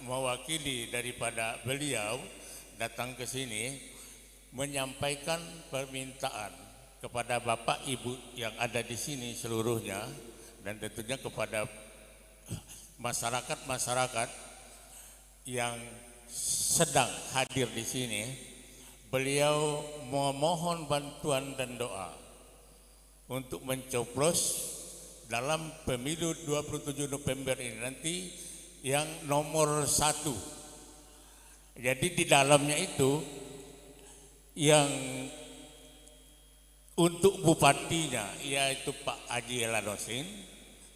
mewakili daripada beliau datang ke sini menyampaikan permintaan kepada Bapak Ibu yang ada di sini seluruhnya dan tentunya kepada masyarakat-masyarakat yang sedang hadir di sini. Beliau memohon bantuan dan doa untuk mencoblos dalam pemilu 27 November ini nanti yang nomor 1. Jadi di dalamnya itu yang untuk bupatinya yaitu Pak Haji Lanosin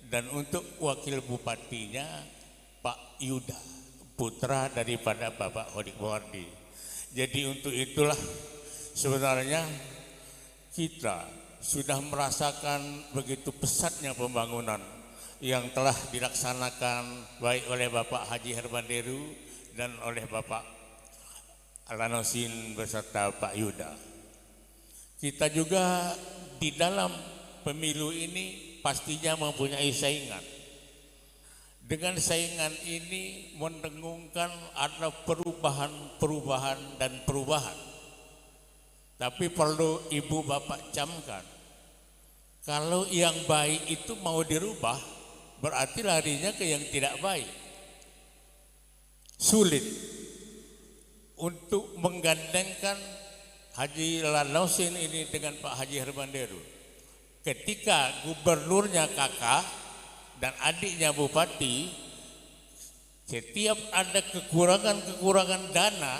dan untuk wakil bupatinya Pak Yuda, putra daripada Bapak Hodik Mawardi. Jadi untuk itulah sebenarnya kita sudah merasakan begitu pesatnya pembangunan yang telah dilaksanakan baik oleh Bapak Haji Herman Deru dan oleh Bapak Lanosin beserta Pak Yuda. Kita juga di dalam pemilu ini pastinya mempunyai saingan. Dengan saingan ini mendengungkan ada perubahan-perubahan dan perubahan. Tapi perlu ibu bapak camkan, kalau yang baik itu mau dirubah, berarti larinya ke yang tidak baik. Sulit untuk menggandengkan Haji Lanosin ini dengan Pak Haji Herman Deru. Ketika gubernurnya kakak dan adiknya bupati, setiap ada kekurangan-kekurangan dana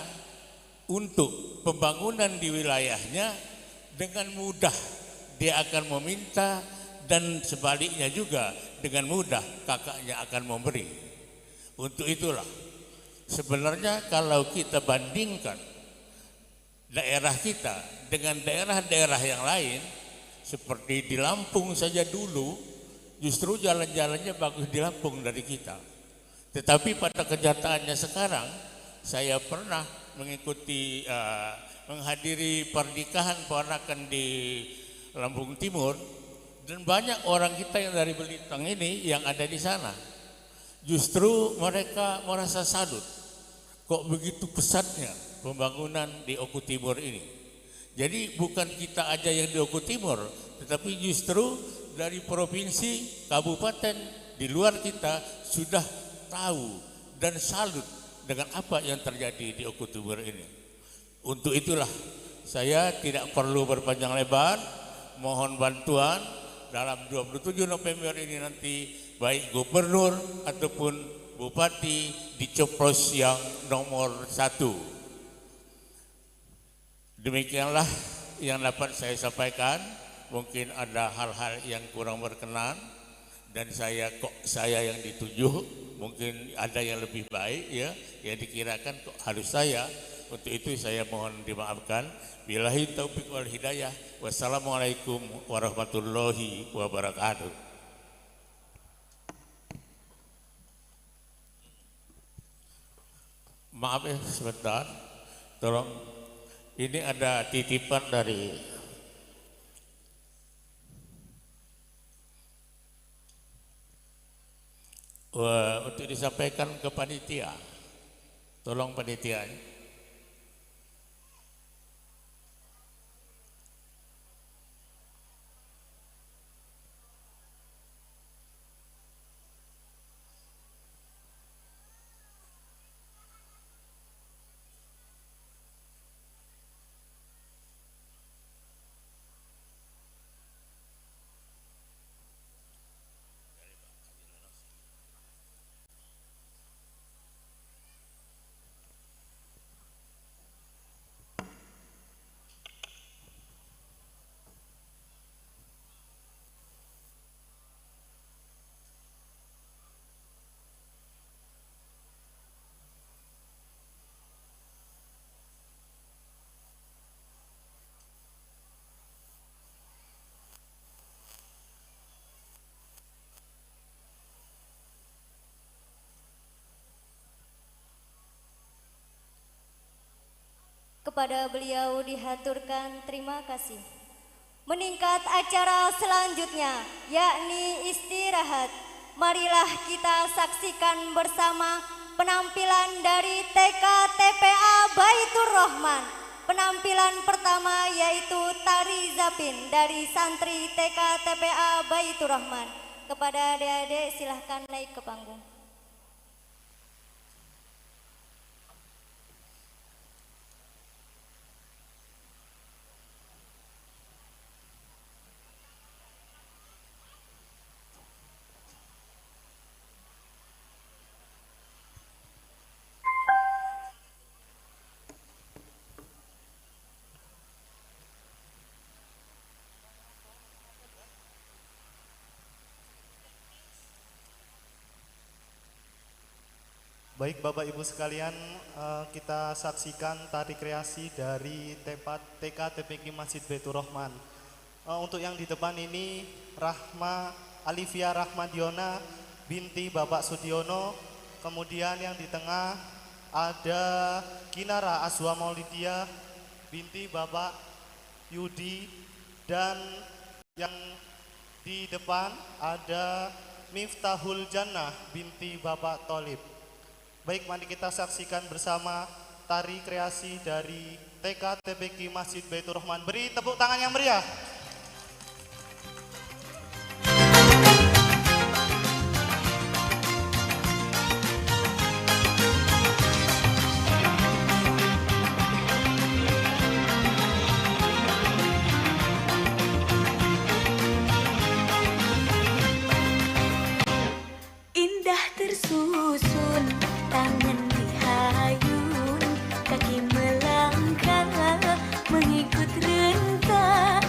untuk pembangunan di wilayahnya, dengan mudah dia akan meminta dan sebaliknya juga dengan mudah kakaknya akan memberi. Untuk itulah sebenarnya kalau kita bandingkan daerah kita dengan daerah-daerah yang lain, seperti di Lampung saja dulu, justru jalan-jalannya bagus di Lampung dari kita. Tetapi pada kenyataannya sekarang, saya pernah mengikuti menghadiri pernikahan ponakan di Lampung Timur, dan banyak orang kita yang dari Belitang ini yang ada di sana. Justru mereka merasa salut, kok begitu pesatnya pembangunan di Oku Timur ini. Jadi bukan kita aja yang di Oku Timur, tetapi justru dari provinsi, kabupaten di luar kita sudah tahu dan salut dengan apa yang terjadi di Oku Timur ini. Untuk itulah saya tidak perlu berpanjang lebar, mohon bantuan dalam 27 November ini nanti baik gubernur ataupun bupati dicoblos yang nomor 1. Demikianlah yang dapat saya sampaikan. Mungkin ada hal-hal yang kurang berkenan dan saya yang dituju, mungkin ada yang lebih baik ya, yang dikirakan kok harus saya. Untuk itu saya mohon dimaafkan. Billahi taufik wal hidayah. Wassalamualaikum warahmatullahi wabarakatuh. Maaf ya sebentar, tolong ini ada titipan dari untuk disampaikan ke panitia. Tolong panitia. Kepada beliau dihaturkan terima kasih. Meningkat acara selanjutnya, yakni istirahat. Marilah kita saksikan bersama penampilan dari TK TPA Baiturrahman. Penampilan pertama yaitu Tari Zapin dari santri TK TPA Baiturrahman. Kepada adik-adik silahkan naik ke panggung. Baik Bapak Ibu sekalian, kita saksikan tari kreasi dari TK TPQ Masjid Baiturrahman. Untuk yang di depan ini Rahma Alivia Rahmadiona binti Bapak Sudiono, kemudian yang di tengah ada Kinara Azwa Maulidia binti Bapak Yudi, dan yang di depan ada Miftahul Jannah binti Bapak Tolib. Baik, mari kita saksikan bersama tari kreasi dari TK TPQ Masjid Baiturrahman. Beri tepuk tangan yang meriah. Indah tersusun, tangan dihayun, kaki melangkah mengikut rentak.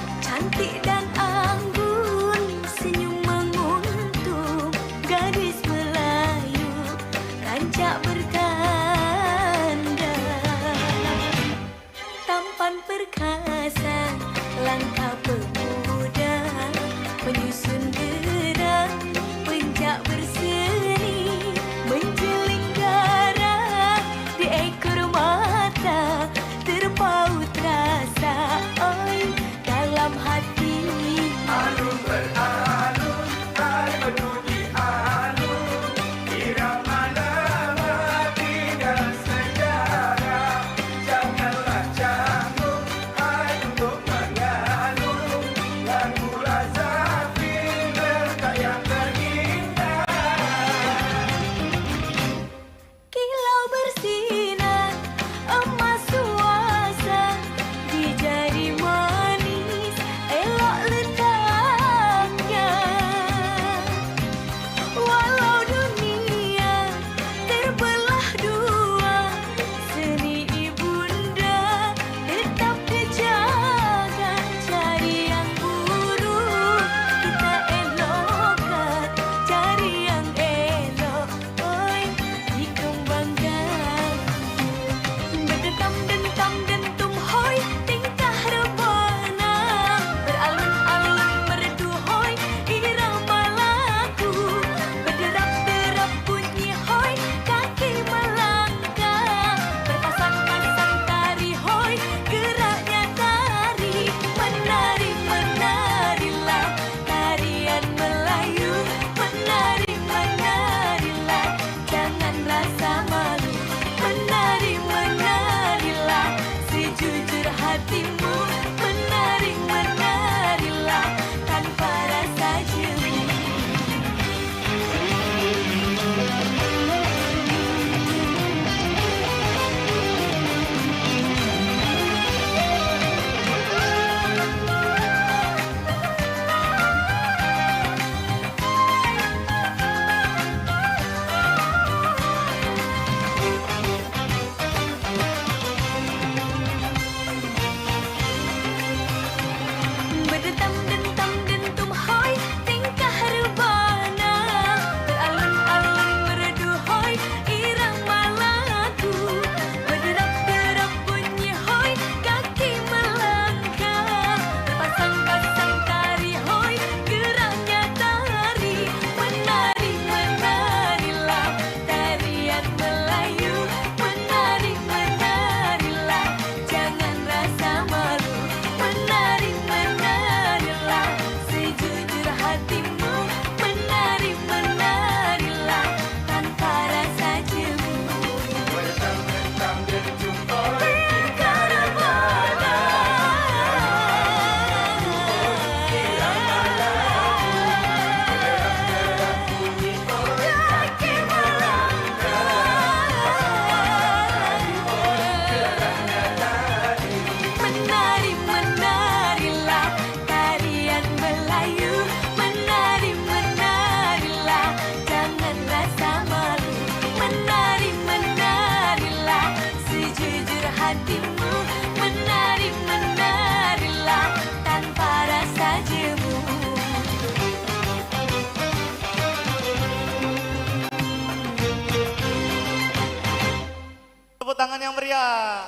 tangan yang meriah.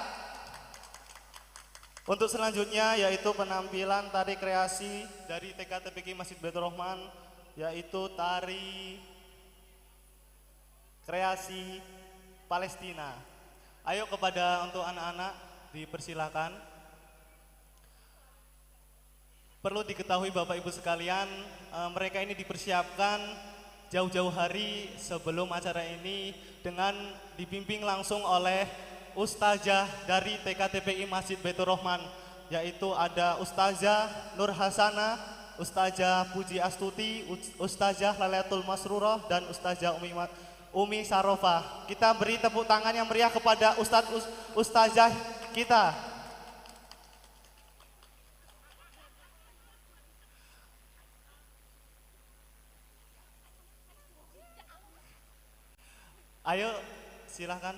Untuk selanjutnya yaitu penampilan tari kreasi dari TK TPQ Masjid Baiturrahman, yaitu tari kreasi Palestina. Ayo kepada untuk anak-anak dipersilakan. Perlu diketahui Bapak Ibu sekalian, mereka ini dipersiapkan jauh-jauh hari sebelum acara ini dengan dibimbing langsung oleh Ustazah dari TK TPI Masjid Baiturrahman, yaitu ada Ustazah Nur Hasanah, Ustazah Puji Astuti, Ustazah Lailatul Masruroh, dan Ustazah Umi Sarofah. Kita beri tepuk tangan yang meriah kepada Ustazah kita. Ayo silahkan.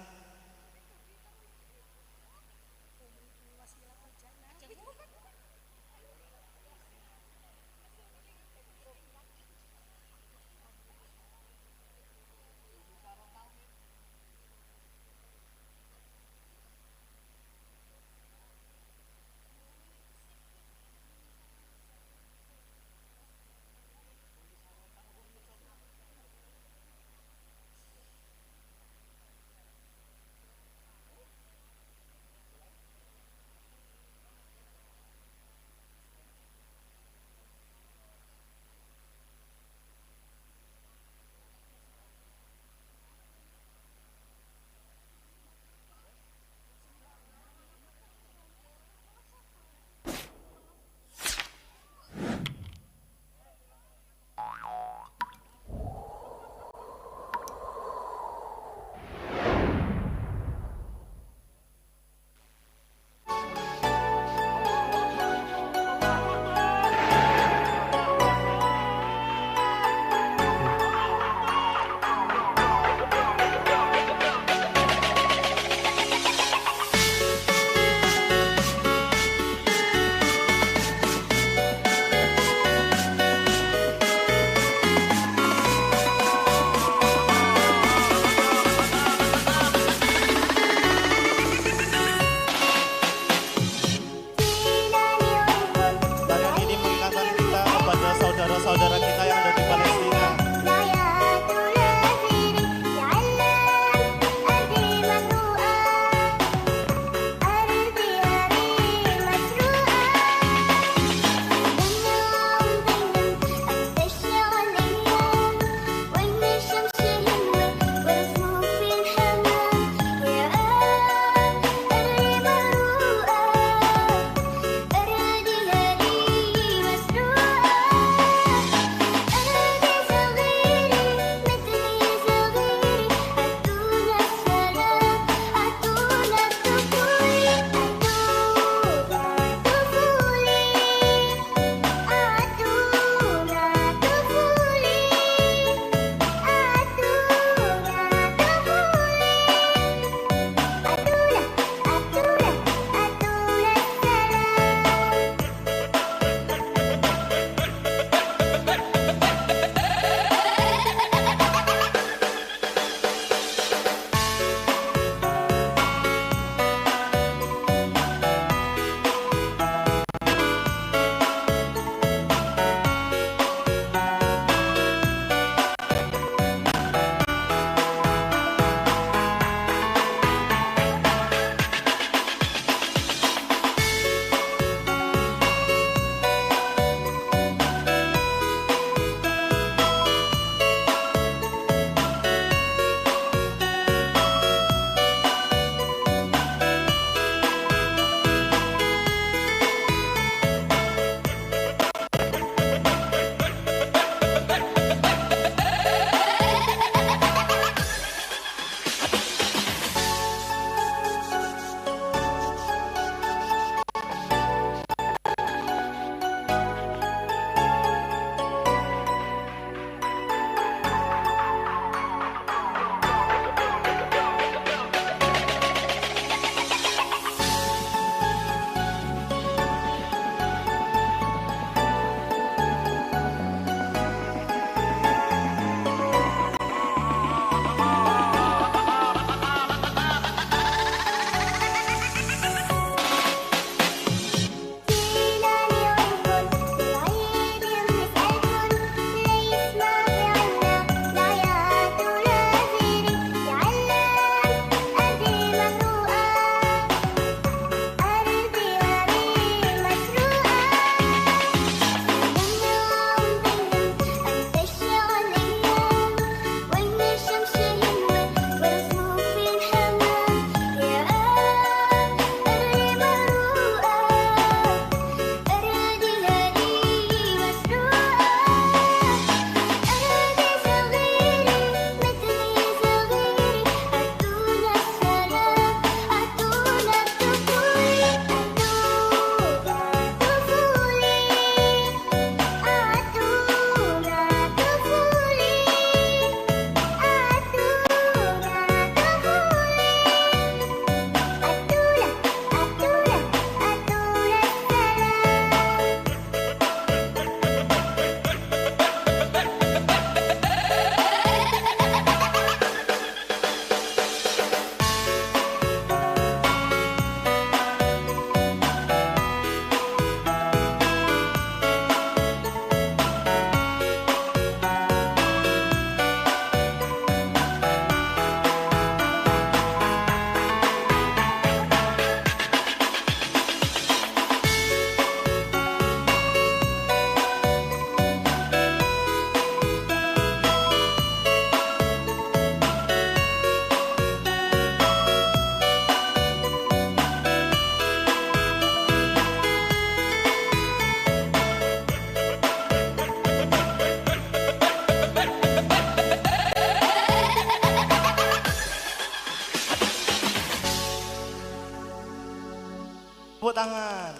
Tepuk tangan.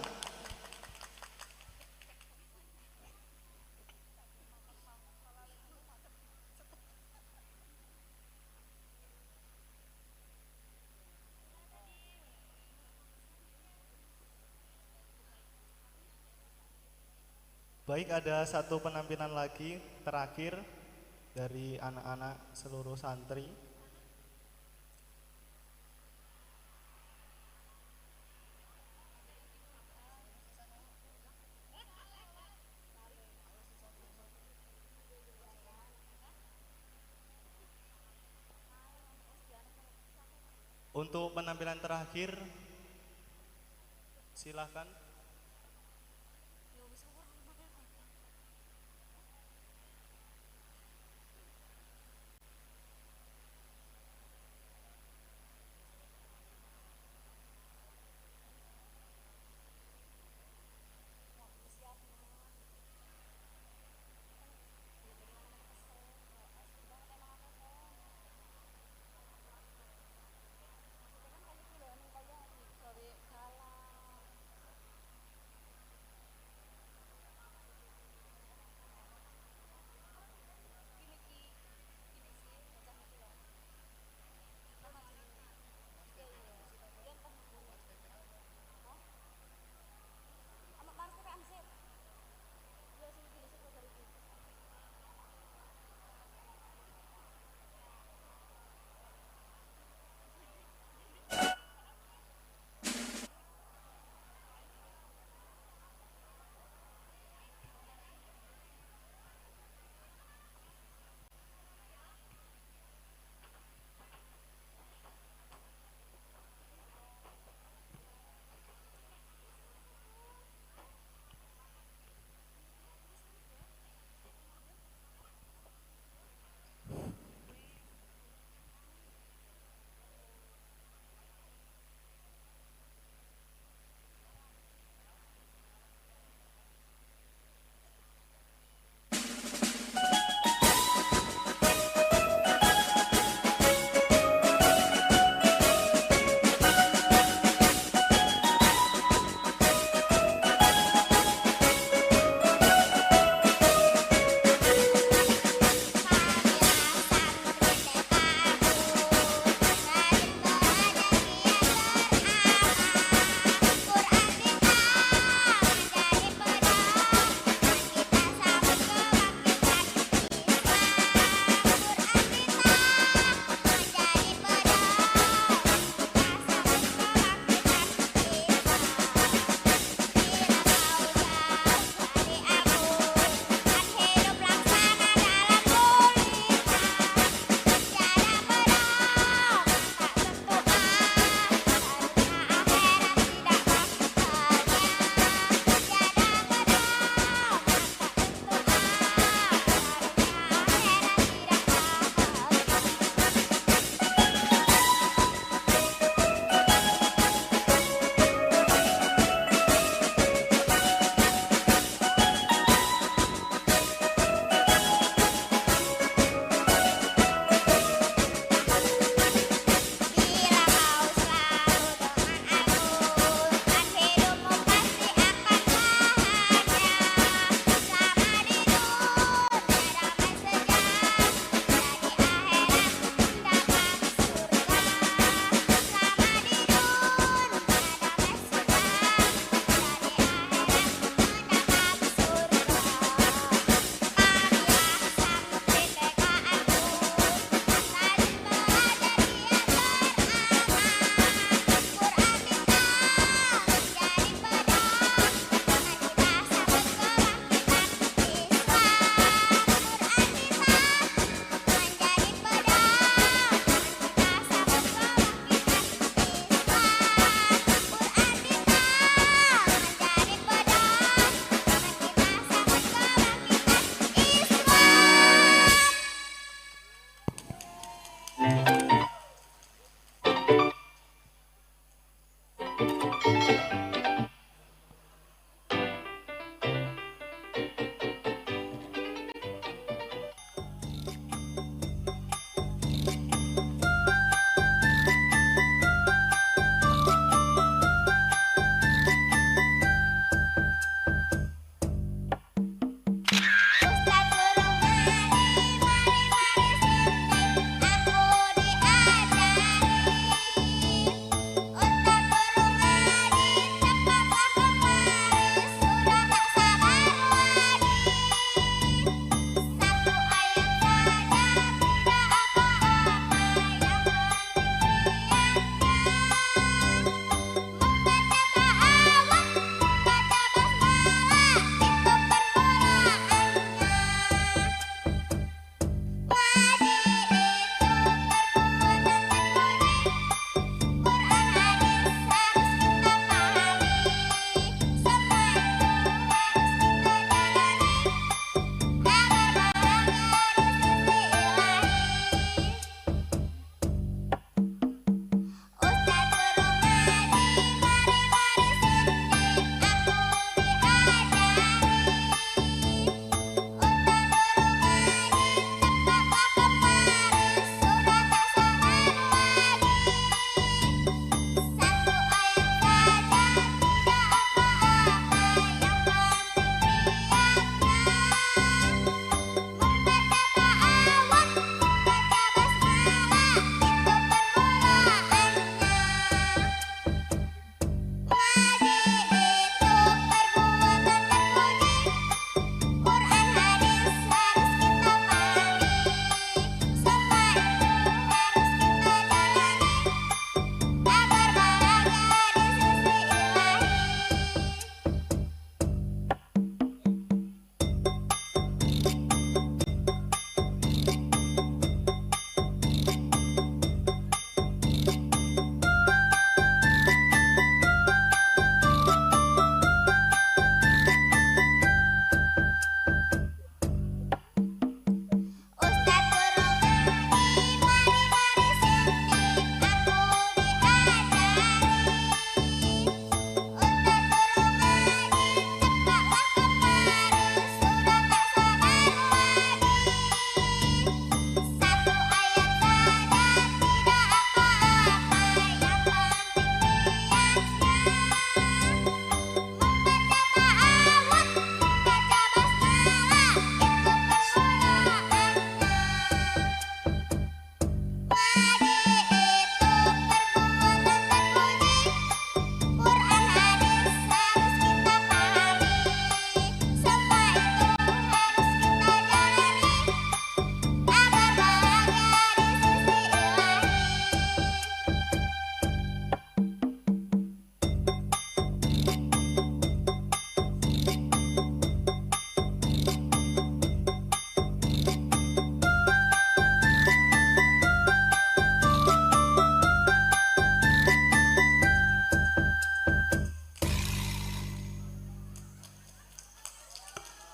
Baik, ada satu penampilan lagi terakhir dari anak-anak seluruh santri. Untuk penampilan terakhir, silakan.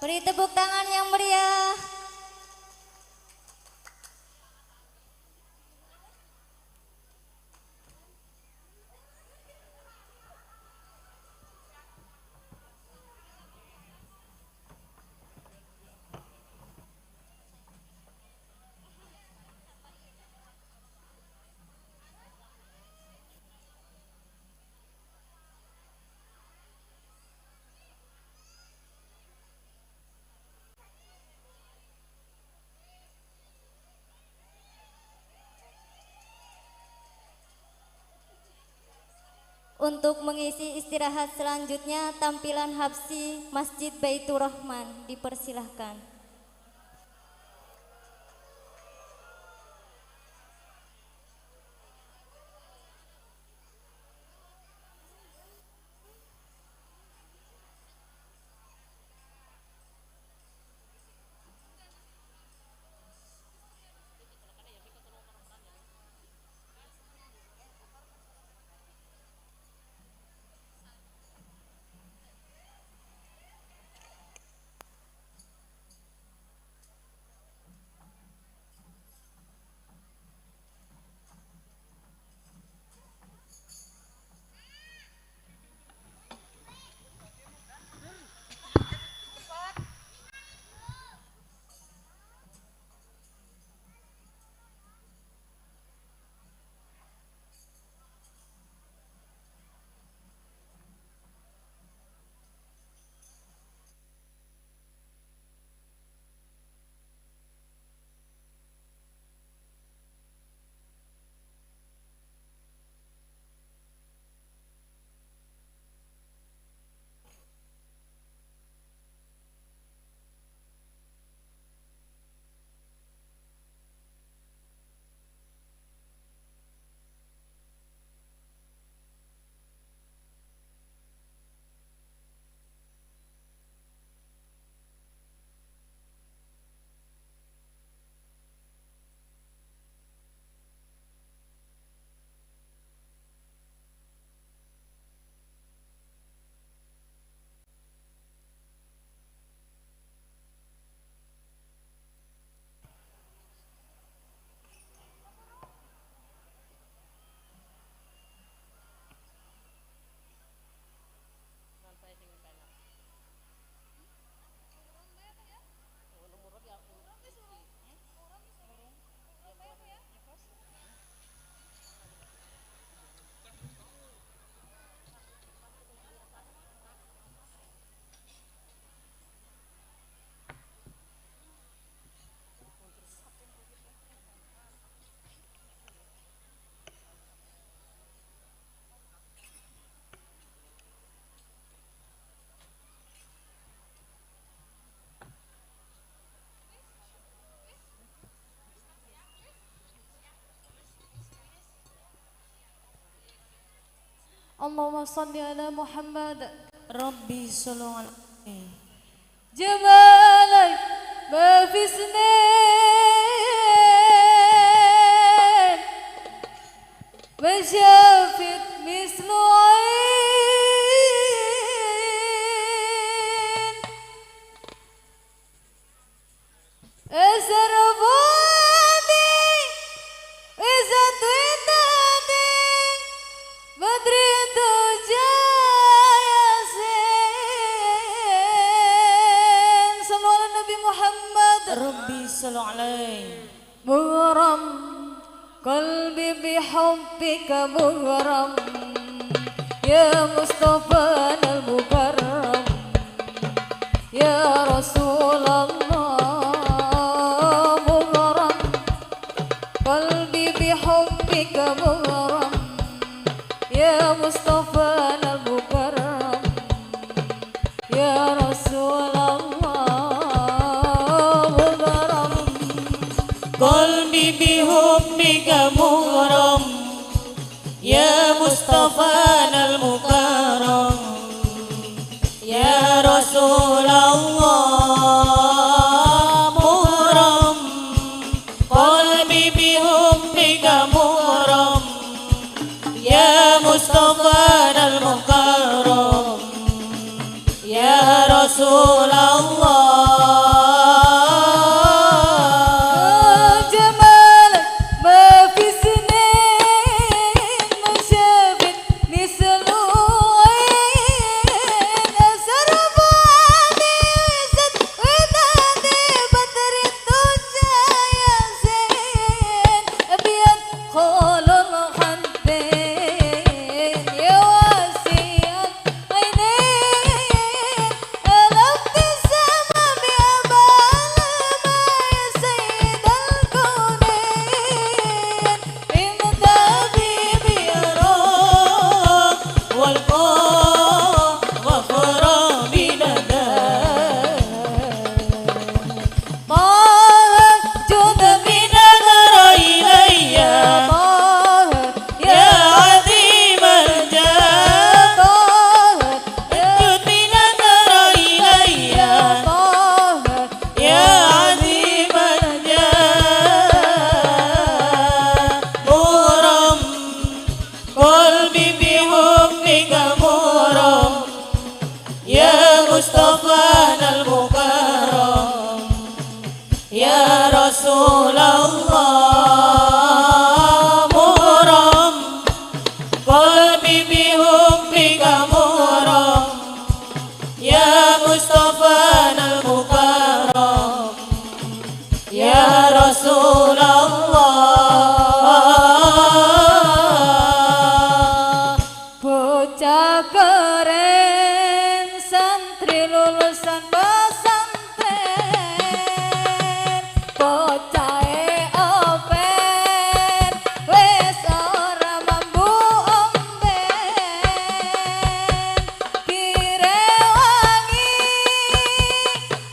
Beri tepuk tangan yang meriah. Untuk mengisi istirahat selanjutnya, tampilan Habsi Masjid Baitur Rahman dipersilahkan. Allahumma salli ala Muhammad. Rabbi sallu alaihi. Jamalak ma fi snin wa shafit mislu ain asrafani izatwitani badri Rabbi sallu alaihi. Mughram qalbi bihubbika mughram ya Mustafa al-Mukarram ya Rasulullah mughram qalbi bihubbika mughram ya Mustafa al-Mukarram ya Rasulullah. Qalbi bihubbika mughram ya Mustafa al-Mukarram ya Rasulullah mughram qalbi bihubbika mughram ya Mustafa al-Mukarram ya Rasulullah. مصطفانا المكرم يا رسول الله مغرم قلبي بحبك مغرم يا مصطفانا المكرم يا رسول الله. Bocah keren santri lulusan pesantren, bocahe open wis ora mambu omben, direwangi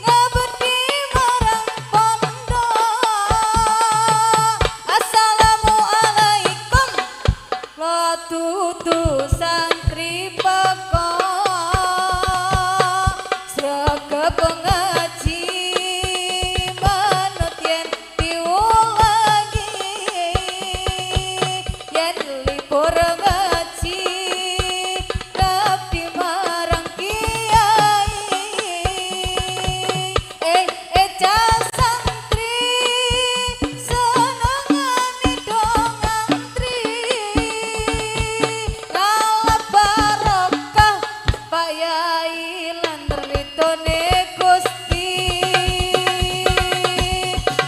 ngabdi marang pondok. Assalamualaikum lo tutu santri pekok sregep ngaji manut yen diulangi, yen libur ngaji ngabdi marang kiai. Eh eh cah santri senengane do ngantri, ngalap barokah Pak Yai lan ridone Gusti.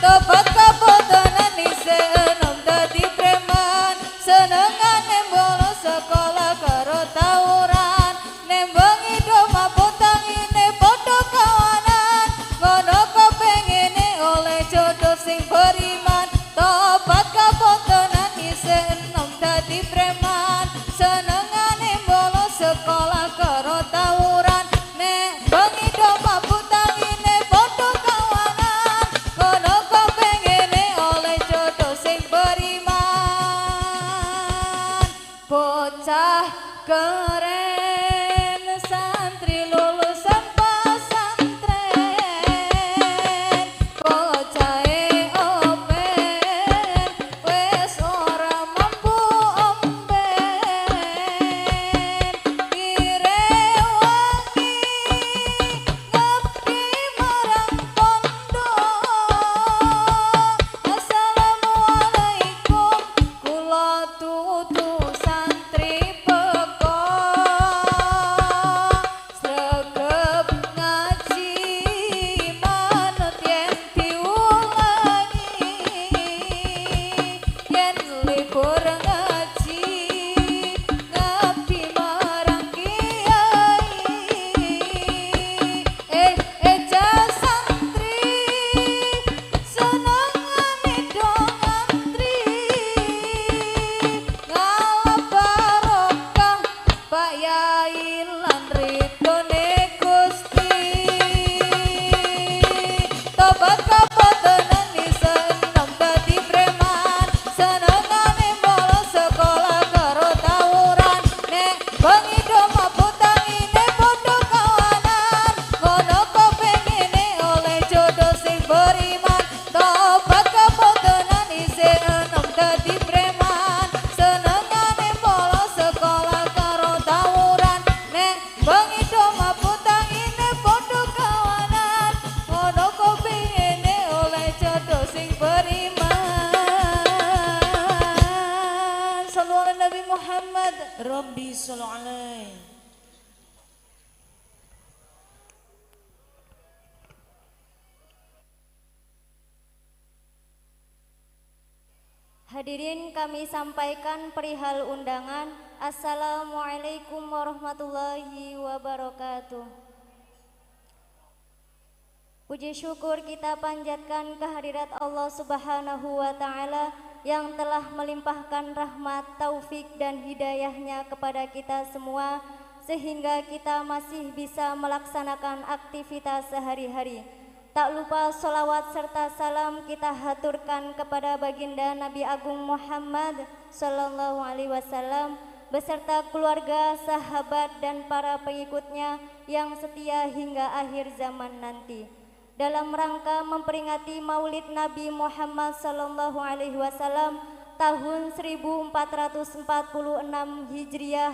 Tobat kabotonan isih enom dadi preman, senengane bolos sekolah karo tawuran, nembengi do mabuk tangine padha kawanan, ngono kepengine oleh jodoh sing beriman. Tobat kabotonan isih enom dadi preman, senengane bolos sekolah karo tawuran, nek bengi do mabuk tangine padha kawanan, ngono kepengine oleh jodoh sing beriman. Bocah keren santri lulusan pesantren, bocahe open wis ora mampu omben, direwangi ngabdi marang pondok. Assalamualaikum kula tutu santri pekok sregep ngaji manut yen diulangi, yen libur ngaji ngabdi marang kiai. Eh eh cah santri senengane do ngantri, ngalap barokah Pak Yai lan ridone Gusti. Tobat kabotenan isih enom dadi preman, senengane bolos sekolah karo tawuran, nek bengi do mabuk tangine padha kawanan, ngono kepengine oleh jodoh sing beriman. Tobat kabotenan isih enom dadi preman, senengane bolos sekolah karo tawuran, nek bengi do mabuk tangine padha kawanan, ngono kepengine oleh jodoh sing beriman. Sallu ala Nabi Muhammad. Rabbi sholli alaihi. Hadirin kami sampaikan perihal undangan. Assalamualaikum warahmatullahi wabarakatuh. Puji syukur kita panjatkan kehadirat Allah Subhanahu wa Ta'ala yang telah melimpahkan rahmat, taufik dan hidayahnya kepada kita semua sehingga kita masih bisa melaksanakan aktivitas sehari-hari. Tak lupa sholawat serta salam kita haturkan kepada baginda Nabi Agung Muhammad Sallallahu Alaihi Wasallam beserta keluarga, sahabat dan para pengikutnya yang setia hingga akhir zaman nanti. Dalam rangka memperingati Maulid Nabi Muhammad Sallallahu Alaihi Wasallam tahun 1446 Hijriah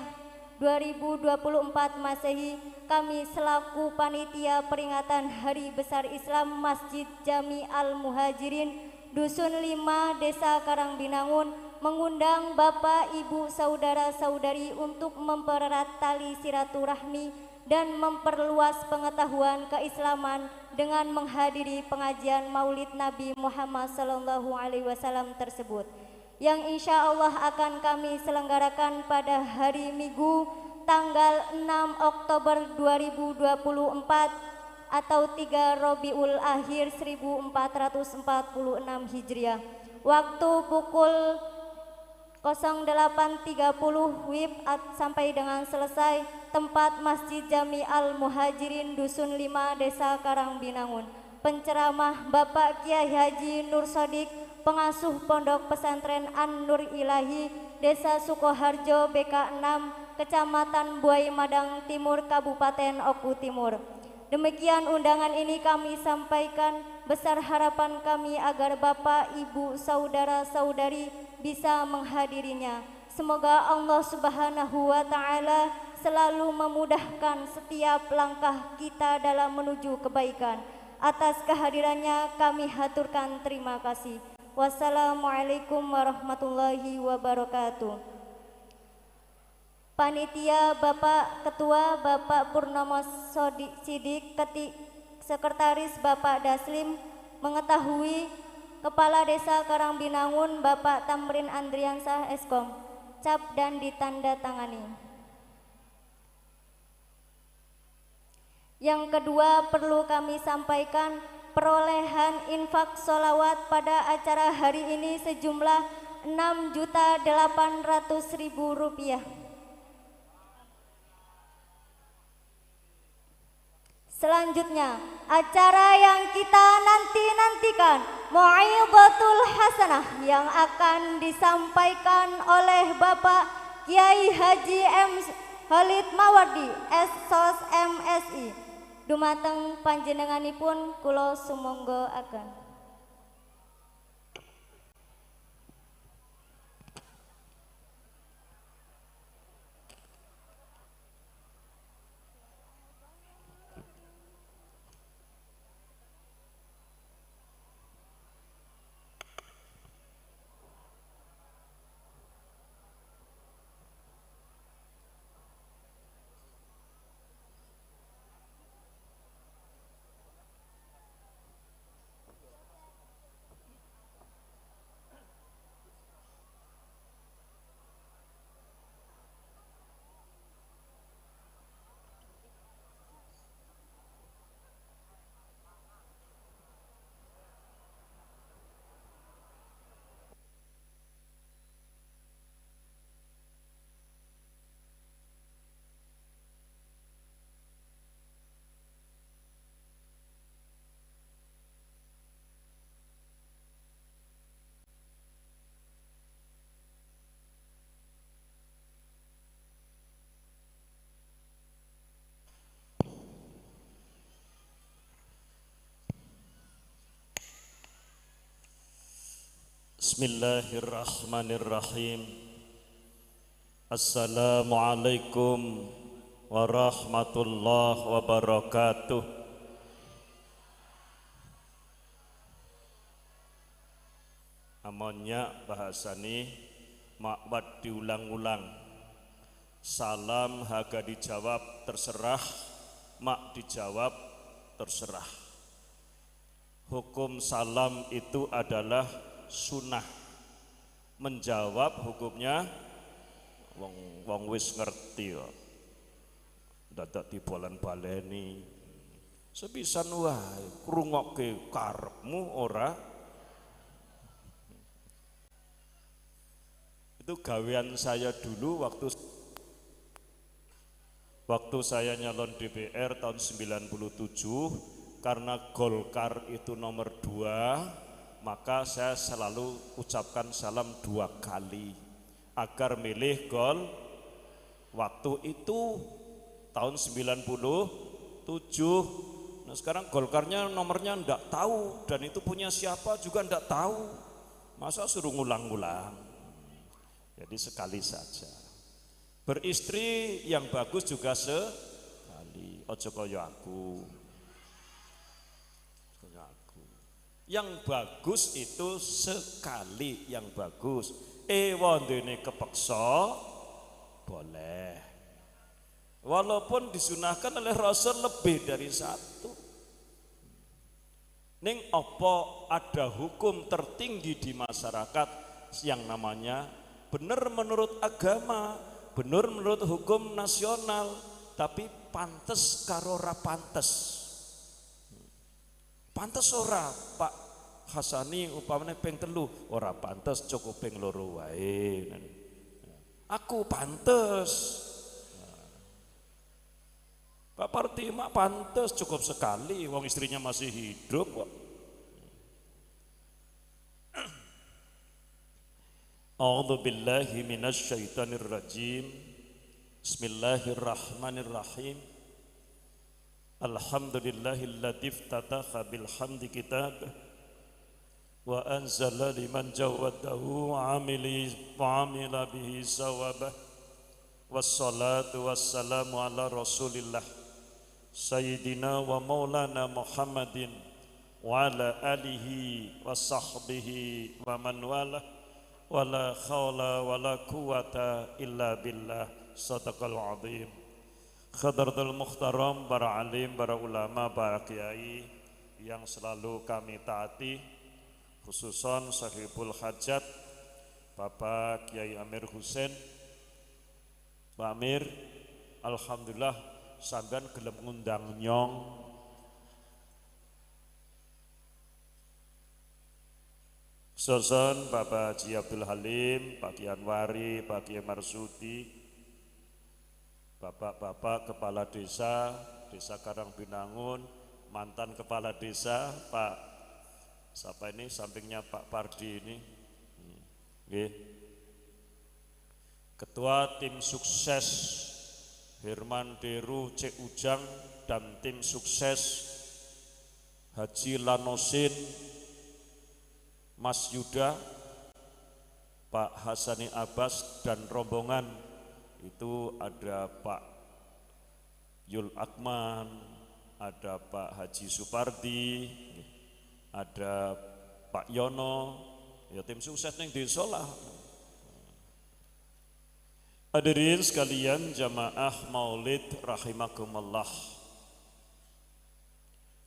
2024 Masehi, kami selaku panitia peringatan Hari Besar Islam Masjid Jami Al Muhajirin Dusun 5 Desa Karangbinangun mengundang Bapak, Ibu, saudara-saudari untuk mempererat tali silaturahmi dan memperluas pengetahuan keislaman dengan menghadiri pengajian Maulid Nabi Muhammad Sallallahu Alaihi Wasallam tersebut, yang insya Allah akan kami selenggarakan pada hari Minggu tanggal 6 Oktober 2024 atau 3 Robiul Akhir 1446 Hijriah, waktu pukul 08.30 WIB sampai dengan selesai, tempat Masjid Jami Al Muhajirin Dusun 5 Desa Karangbinangun. Penceramah Bapak Kiai Haji Nur Sodik, pengasuh Pondok Pesantren An-Nur Ilahi, Desa Sukoharjo BK 6, Kecamatan Buai Madang Timur, Kabupaten Oku Timur. Demikian undangan ini kami sampaikan. Besar harapan kami agar Bapak, Ibu, saudara-saudari bisa menghadirinya. Semoga Allah Subhanahu wa Ta'ala selalu memudahkan setiap langkah kita dalam menuju kebaikan. Atas kehadirannya kami haturkan terima kasih. Wassalamualaikum warahmatullahi wabarakatuh. Panitia Bapak Ketua Bapak Purnomo Sidik, Sekretaris Bapak Daslim, mengetahui Kepala Desa Karangbinangun Bapak Tamrin Andriansah Eskom, cap dan ditandatangani. Yang kedua, perlu kami sampaikan perolehan infak sholawat pada acara hari ini sejumlah Rp6.800.000. Selanjutnya, acara yang kita nanti-nantikan, Mau'izatul Hasanah yang akan disampaikan oleh Bapak Kiai Haji M. Khalid Mawardi, S.Sos MSI. Dumateng panjenenganipun kula sumangga akan. Bismillahirrahmanirrahim. Assalamualaikum warahmatullahi wabarakatuh. Amonnya bahasani makwat diulang-ulang. Salam haga dijawab terserah, mak dijawab terserah. Hukum salam itu adalah sunnah. Menjawab hukumnya wong wong wis ngerti kok. Dadak dibolan-baleni. Sepisan wae krungokke karepmu ora. Itu gawean saya dulu waktu saya nyalon DPR tahun 97, karena Golkar itu nomor 2, maka saya selalu ucapkan salam 2 kali agar milih gol. Waktu itu tahun 97. Nah sekarang Golkarnya nomornya ndak tahu, dan itu punya siapa juga ndak tahu. Masa suruh ngulang-ngulang. Jadi sekali saja. Beristri yang bagus juga sekali. Ojo kaya aku. Kaya aku. Yang bagus itu sekali yang bagus. Ewondene kepeksa boleh. Walaupun disunahkan oleh Rasul lebih dari satu. Ning opo ada hukum tertinggi di masyarakat yang namanya benar menurut agama, benar menurut hukum nasional, tapi pantes karo ora pantes. Pantes ora Pak Hasani upamane ping 3, ora pantes cukup ping 2 wae. Aku pantes. Pak Parti mak pantes cukup sekali, wong istrinya masih hidup kok. A'udzu billahi minasyaitonir rajim. Bismillahirrahmanirrahim. Alhamdulillahilladzi iftataha bil hamdi kitab wa anzala liman jawadahu wa amila bihi sawabah. Wassalatu wassalamu ala Rasulillah Sayyidina wa maulana Muhammadin wa ala alihi wa sahbihi wa man walah. Wala khawla wala quwata illa billah. Sadaqal azim. Khadratul mukhtaram, para alim, para ulama, para kiai yang selalu kami taati, khususon sahibul hajat Bapak Kiai Amir Husain. Pak Amir, alhamdulillah sampean gelem ngundang nyong. Soson Bapak Haji Abdul Halim, Pak Kiai Anwari, Pak Kiai Marsudi, bapak-bapak kepala desa, Desa Karangbinangun, mantan kepala desa, Pak siapa ini sampingnya Pak Pardi ini. Nggih. Ketua tim sukses Herman Deru C. Ujang dan tim sukses Haji Lanosin Mas Yuda, Pak Hasani Abbas dan rombongan itu ada Pak Yul Akman, ada Pak Haji Supardi, ada Pak Yono, ya tim sukses neng desa lah. Hadirin sekalian jamaah Maulid rahimakumullah.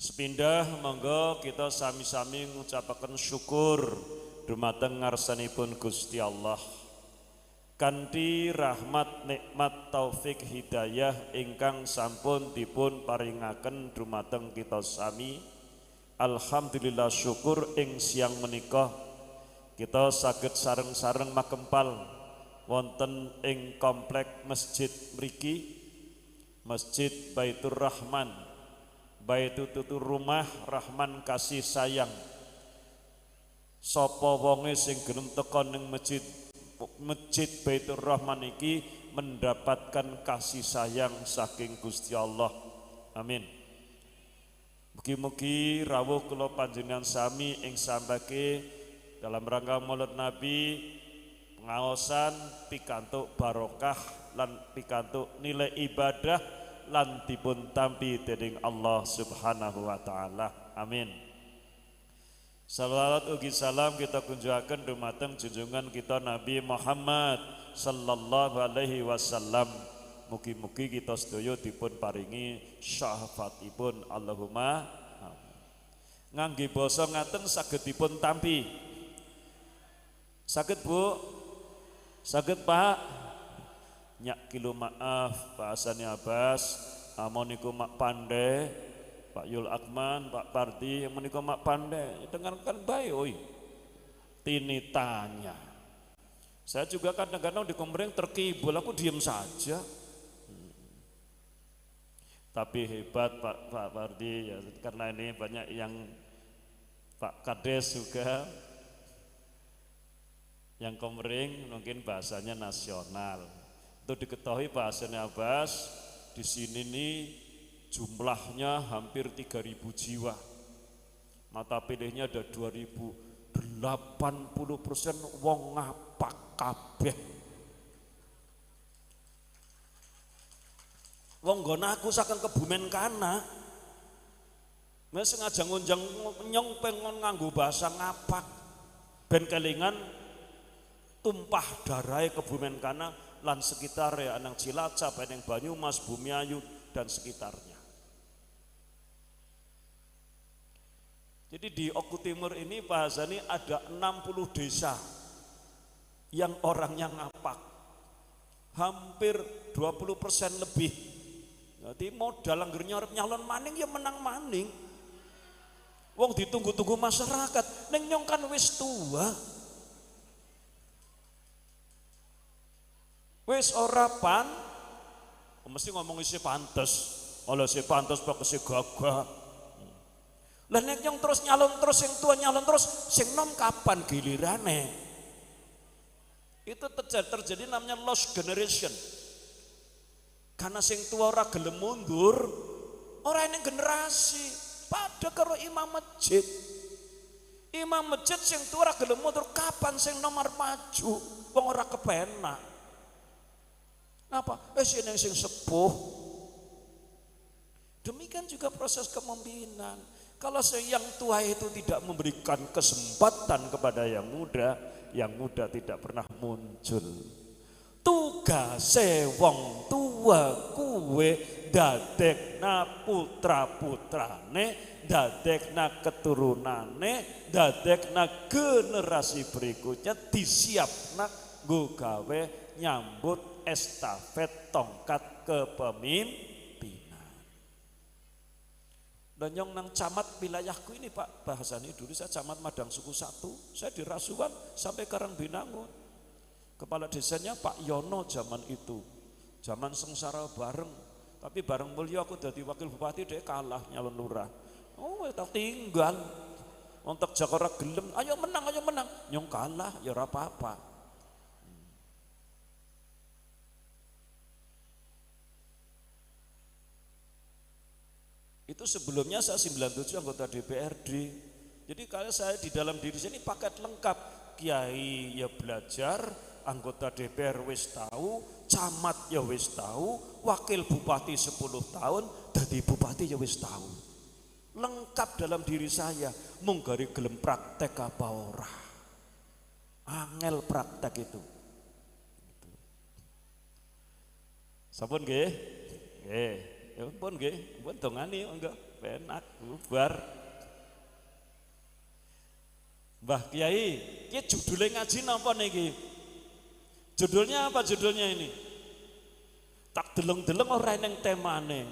Sepindah monggo kita sami-sami ngucapaken syukur dumateng ngarsanipun Gusti Allah. Kanthi rahmat nikmat taufik hidayah ingkang sampun dipun paringaken dumateng kita sami. Alhamdulillah syukur ing siang menika kita saged sareng-sareng makempal wonten ing komplek masjid mriki, Masjid Baitur Rahman. Baitu tutur rumah Rahman kasih sayang. Sapa wonge sing gelem teka ning masjid Baitur Rahman iki mendapatkan kasih sayang saking Gusti Allah. Amin. Mugi-mugi rawuh kula panjenengan sami ing sambake dalam rangka Maulid Nabi pengaosan pikantuk barokah lan pikantuk nilai ibadah lan dipun tampi dening Allah Subhanahu wa taala. Amin. Salawat ugi salam kita kunjungaken dumateng junjungan kita Nabi Muhammad sallallahu alaihi wasallam. Mugi-mugi kita sedaya dipun paringi syafaatipun. Allahumma amin. Ngangge basa ngaten saged dipun tampi. Saged Bu? Saged Pak? Nyak kilo maaf Pak Hasani Abbas, amoniku mak pandai, Pak Yul Akman, Pak Pardi, amoniku mak pandai, dengarkan baik, oi. Tini tanya. Saya juga kadang-kadang di komering terkibul, aku diem saja. Tapi hebat Pak Pardi, ya, karena ini banyak yang Pak Kades juga yang komering mungkin bahasanya nasional. Untuk diketahui Pak Hasani Abbas, di sini nih jumlahnya hampir 3.000 jiwa. Mata pilihnya ada 2.000, 80% wong ngapak kabeh. Wong nggon aku saking Kebumen kana. Wis sengaja ngundang nyong pengen nganggo bahasa ngapak. Ben kelingan tumpah darahe Kebumen kana lan sekitare anang Cilacap, eneng Banyumas, Bumiayu dan sekitarnya. Jadi di Oku Timur ini bahasanya ada 60 desa yang orangnya ngapak. Hampir 20% lebih. Jadi modal angger nyalon maning ya menang maning. Wong ditunggu-tunggu masyarakat, ning nyong kan wis tua. Wis ora pan, mesti ngomong isi pantes. Oleh si pantes pak si gagah. Lah nek nyong terus nyalon terus sing tua nyalon terus, sing nom kapan gilirane? Itu terjadi namanya lost generation. Karena sing tua ora gelem mundur, ora eneng generasi. Padha karo imam masjid. Imam masjid sing tua ora gelem mundur, kapan sing nomor maju? Wong ora kepenak. Apa? Sing sing sepuh. Demikian juga proses kepemimpinan. Kalau yang tua itu tidak memberikan kesempatan kepada yang muda tidak pernah muncul. Tugase wong tua kuwe dadekna putra-putrane, dadekna keturunane, dadekna generasi berikutnya disiapna nggo gawe nyambut estafet tongkat kepemimpinan. Dan yang nang camat wilayahku ini Pak, bahasanya dulu saya camat Madang Suku 1, saya di Rasuan sampai Karangbinangun. Kepala desanya Pak Yono zaman itu, zaman sengsara bareng. Tapi bareng mulia aku jadi wakil bupati, dia kalah nyalon lurah. Oh, tak tinggal. Untuk Jakarta gelem, ayo menang, nyong kalah, ya ora apa-apa. Itu sebelumnya saya 97 anggota DPRD. Jadi kalau saya di dalam diri saya ini paket lengkap. Kiai ya belajar, anggota DPR wis tahu, camat ya wis tahu, wakil bupati 10 tahun, dadi bupati ya wis tahu. Lengkap dalam diri saya, mung gari gelem praktek apa ora. Angel praktek itu. Sampun nggih? Nggih. Ya pun nggih, pun dongani enggak penak bubar. Mbah Kiai, iki judule ngaji napa niki? Judulnya apa judulnya ini? Tak deleng-deleng ora eneng temane.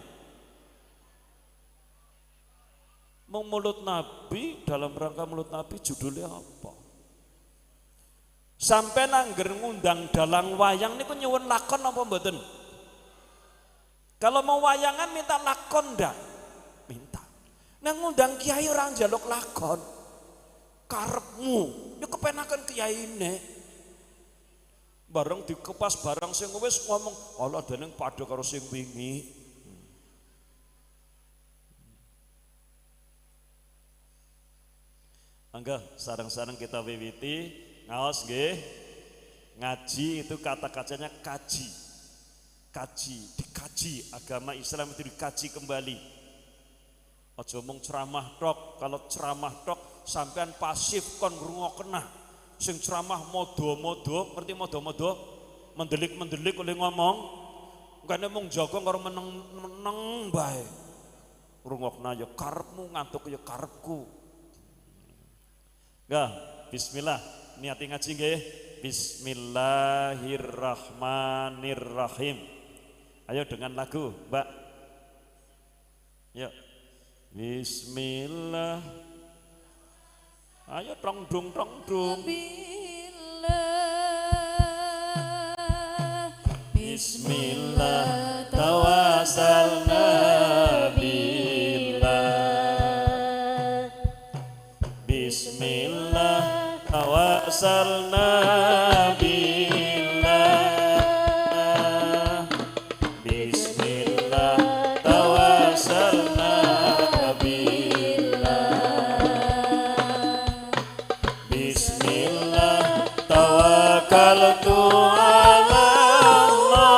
Mung mulut Nabi, dalam rangka mulut Nabi judulnya apa? Sampai nangger ngundang dalang wayang niku nyuwun lakon apa mboten? Kalau mau wayangan minta lakon ndak? Minta. Nah ngundang kiai ora njaluk lakon. Karepmu, ya kepenakan kiyaine. Bareng dikepas barang sing wis ngomong, Allah dening padha karo sing wingi. Angga sareng-sareng kita wiwiti ngaos nggih. Ngaji itu kata-katanya kaji. Kaji, dikaji, agama Islam itu dikaji kembali. Aja mung ceramah tok, kalau ceramah tok sampean pasif kon ngrungokna. Sing ceramah modo-modo, ngerti modo-modo? Mendelik-mendelik oleh ngomong. Kene mung jaga karo meneng-meneng bae. Ngrungokna ya karepmu, ngantuk ya karepku. Nggih, bismillah, niati ngaji nggih. Bismillahirrahmanirrahim. Ayo dengan lagu, Mbak. Yuk. Bismillah. Ayo tong dung tong dung. Bismillah tawassalna billah. Bismillah tawassalna billah. Bismillah tawassalna billah. Bismillah tawakkaltu ala Allah.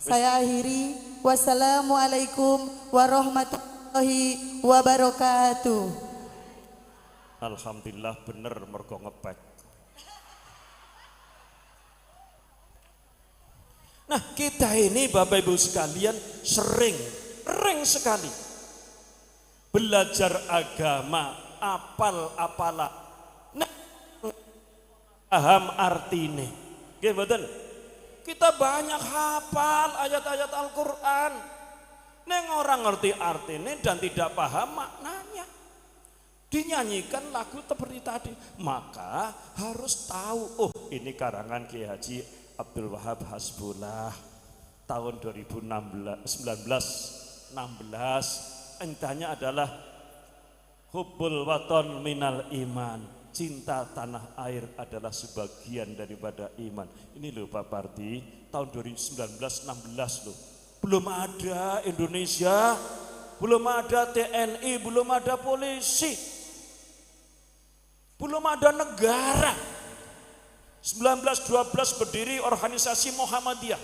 Saya akhiri, wassalamualaikum warahmatullahi wabarakatuh. Alhamdulillah bener mergo ngepek. Nah, kita ini Bapak Ibu sekalian sering sekali belajar agama, apal-apala. Nah, paham artine. Nggih mboten? Kita banyak hafal ayat-ayat Al-Qur'an. Neng orang ngerti artine dan tidak paham maknanya. Dinyanyikan lagu seperti tadi, maka harus tahu, oh ini karangan Kiai Haji Abdul Wahab Hasbullah tahun 2016, 1916, entahnya adalah hubbul waton minal iman, cinta tanah air adalah sebagian daripada iman. Ini loh Pak Parti, tahun 2019-16 loh, belum ada Indonesia, belum ada TNI, belum ada polisi, belum ada negara. 1912 berdiri organisasi Muhammadiyah.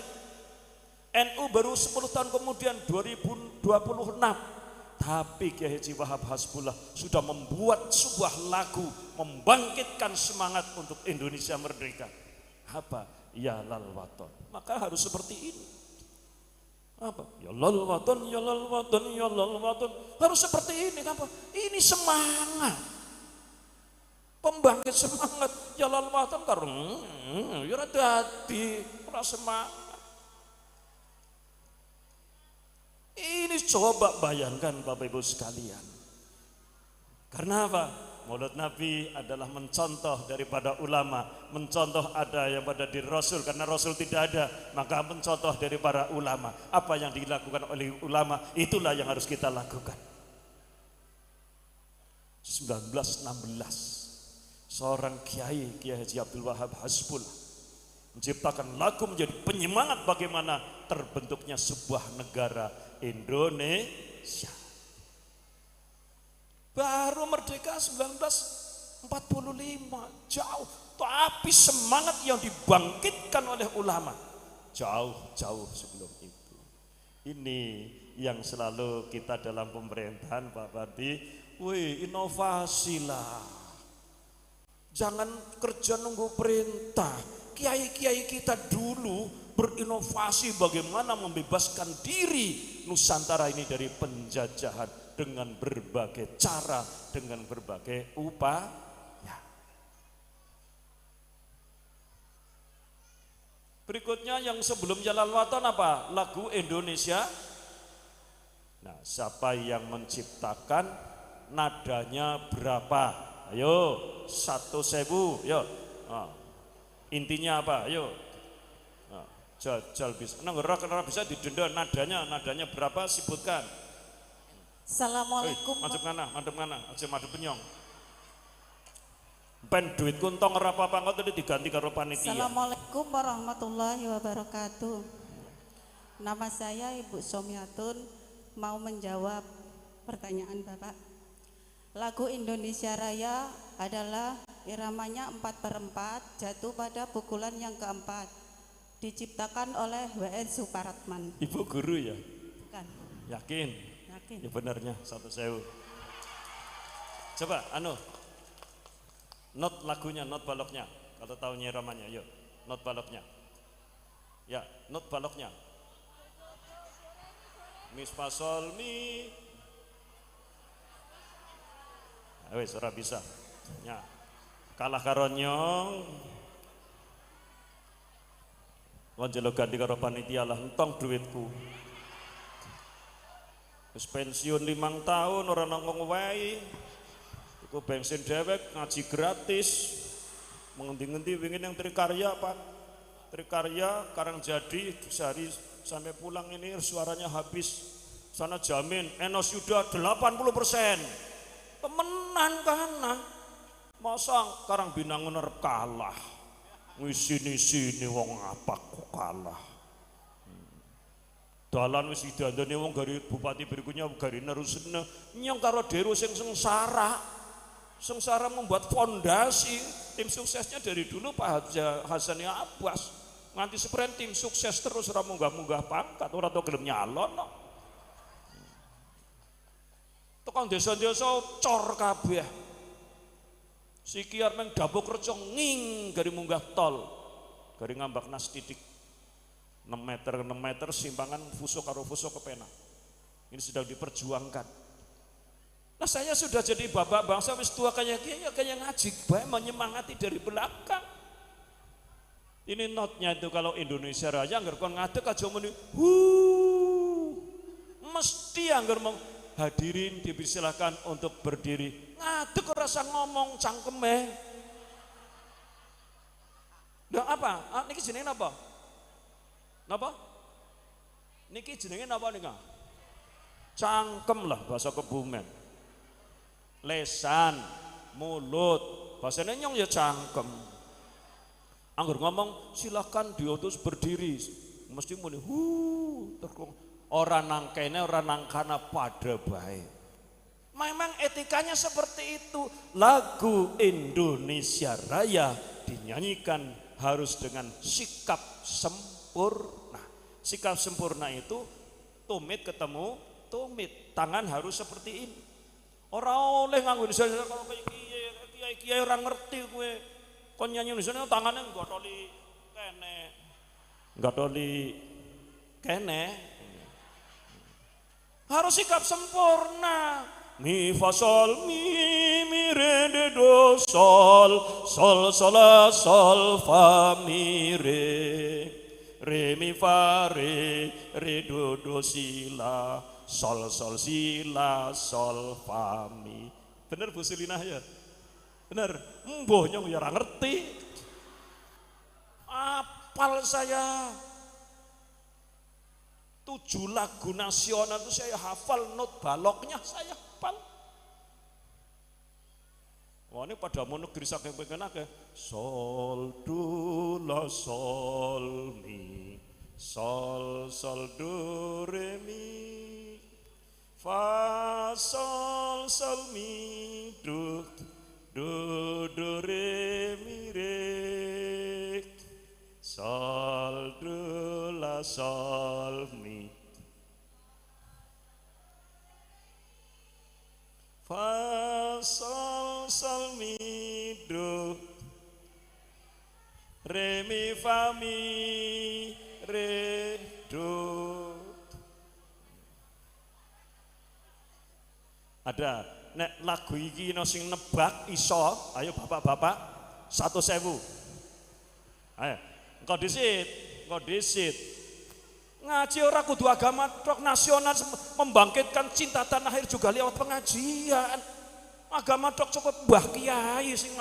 NU baru 10 tahun kemudian 2026. Tapi Kiai Haji Wahab Hasbullah sudah membuat sebuah lagu membangkitkan semangat untuk Indonesia merdeka. Apa? Ya lal waton. Maka harus seperti ini. Apa? Ya lal waton, ya lal waton, ya lal waton. Harus seperti ini. Apa? Ini semangat. Pembangkit semangat, ya lal waton karo ya ora dadi, ora semangat. Ini coba bayangkan Bapak Ibu sekalian. Karena apa? Maulid Nabi adalah mencontoh daripada ulama, mencontoh ada yang pada diri Rasul, karena Rasul tidak ada, maka mencontoh dari para ulama. Apa yang dilakukan oleh ulama, itulah yang harus kita lakukan. 1916 seorang kiai, Kiai Haji Abdul Wahab Hasbullah, menciptakan lagu menjadi penyemangat bagaimana terbentuknya sebuah negara Indonesia. Baru merdeka 1945, jauh, tapi semangat yang dibangkitkan oleh ulama jauh-jauh sebelum itu. Ini yang selalu kita dalam pemerintahan Pak Parti, wih inovasi lah. Jangan kerja nunggu perintah. Kiai-kiai kita dulu berinovasi bagaimana membebaskan diri Nusantara ini dari penjajahan dengan berbagai cara, dengan berbagai upaya. Berikutnya yang sebelum Jalal Waton apa? Lagu Indonesia. Nah, siapa yang menciptakan, nadanya berapa? Ayo, 1.000, yo. Nah, intinya apa? Ayo. Nah, jajal bisa. Nah, ora bisa didenda nadanya, nadanya berapa sebutkan. Assalamualaikum. Madep ngana, aja madep penyong. Ben duitku entong ora apa-apa kok tadi diganti karo panitia. Assalamualaikum warahmatullahi wabarakatuh. Nama saya Ibu Somyatun, mau menjawab pertanyaan Bapak. Lagu Indonesia Raya adalah iramanya 4/4, jatuh pada pukulan yang keempat. Diciptakan oleh W.N. Supratman. Ibu guru ya? Bukan. Yakin? Yakin. Ya benarnya 1.000. Coba anu, not lagunya, not baloknya. Kalau tahu iramanya, yuk. Not baloknya. Ya, not baloknya. Mis fa sol mi. Wis ora bisa. Ya. Kalah karo nyong. Wong njaluk ganti karo panitia lah entong duitku. Wis pensiun 5 tahun ora nang wae. Iku bensin dewek ngaji gratis. Mengendi-ngendi wingin yang Trikarya, Pak. Trikarya Karangjadi sehari sampai pulang ini suaranya habis. Sana jamin Enos Yuda 80%. Temenan kana. Masa Karang Binangun arep kalah. Ngisini-sini wong apa kok kalah. Dalan wis didandani wong gari bupati berikutnya gari nerusne nyong karo Deru sing sengsara. Sengsara membuat fondasi tim suksesnya dari dulu Pak Hasan Abbas Nganti sepren tim sukses terus ora munggah-munggah pangkat, ora tau gelem nyalon kok. Tekan desa-desa cor kabeh. Siki arep nang dapuk reca nging gari munggah tol. Gari ngambak nas titik 6 meter 6 meter simpangan fuso karo fuso kepenak. Ini sedang diperjuangkan. Nah saya sudah jadi bapak bangsa wis tua kayak kiai ya kayak ngaji bae menyemangati dari belakang. Ini notnya itu kalau Indonesia Raya anggar kon ngadeg aja muni hu. Mesti anggar mau hadirin dipersilakan untuk berdiri. Ngadeg ora usah ngomong cangkeme. Lah apa? Ah, niki jenenge napa? Napa? Niki jenenge napa nika? Cangkem lah bahasa Kebumen. Lesan, mulut, bahasanya nyong ya cangkem. Anggur ngomong silakan diutus berdiri, mesti muni hu terus ora nang kene ora nang kana pada bae. Memang etikanya seperti itu. Lagu Indonesia Raya dinyanyikan harus dengan sikap sempurna. Sikap sempurna itu tumit ketemu tumit, tangan harus seperti ini. Ora oleh nganggo Indonesia kalau kayak kiai kiai ora ngerti kowe. Kon nyanyi Indonesia tangannya nggotoli kene. Nggotoli kene. Harus sikap sempurna. Mi fa sol mi mi re de do sol sol sol la sol fa mi re re mi fa re re do do si la sol sol si la sol fa mi. Bener Bu Silina ya? Bener. Mbuh nyong ya ora ngerti. Apal saya. 7 lagu nasional itu saya hafal, not baloknya saya hafal. Wah ini pada mau negeri saking pengen akeh. Sol do la sol mi sol sol do re mi fa sol sol mi do do do re mi re sol do la sol mi fa sol sol mi do re mi fa mi re do. Ada nek lagu iki no sing nebak iso, ayo bapak-bapak 1.000. Ayo, engko disit, engko disit. Ngaji ora kudu agama tok, nasional membangkitkan cinta tanah air juga lewat pengajian. Agama tok cukup mbah kiai sing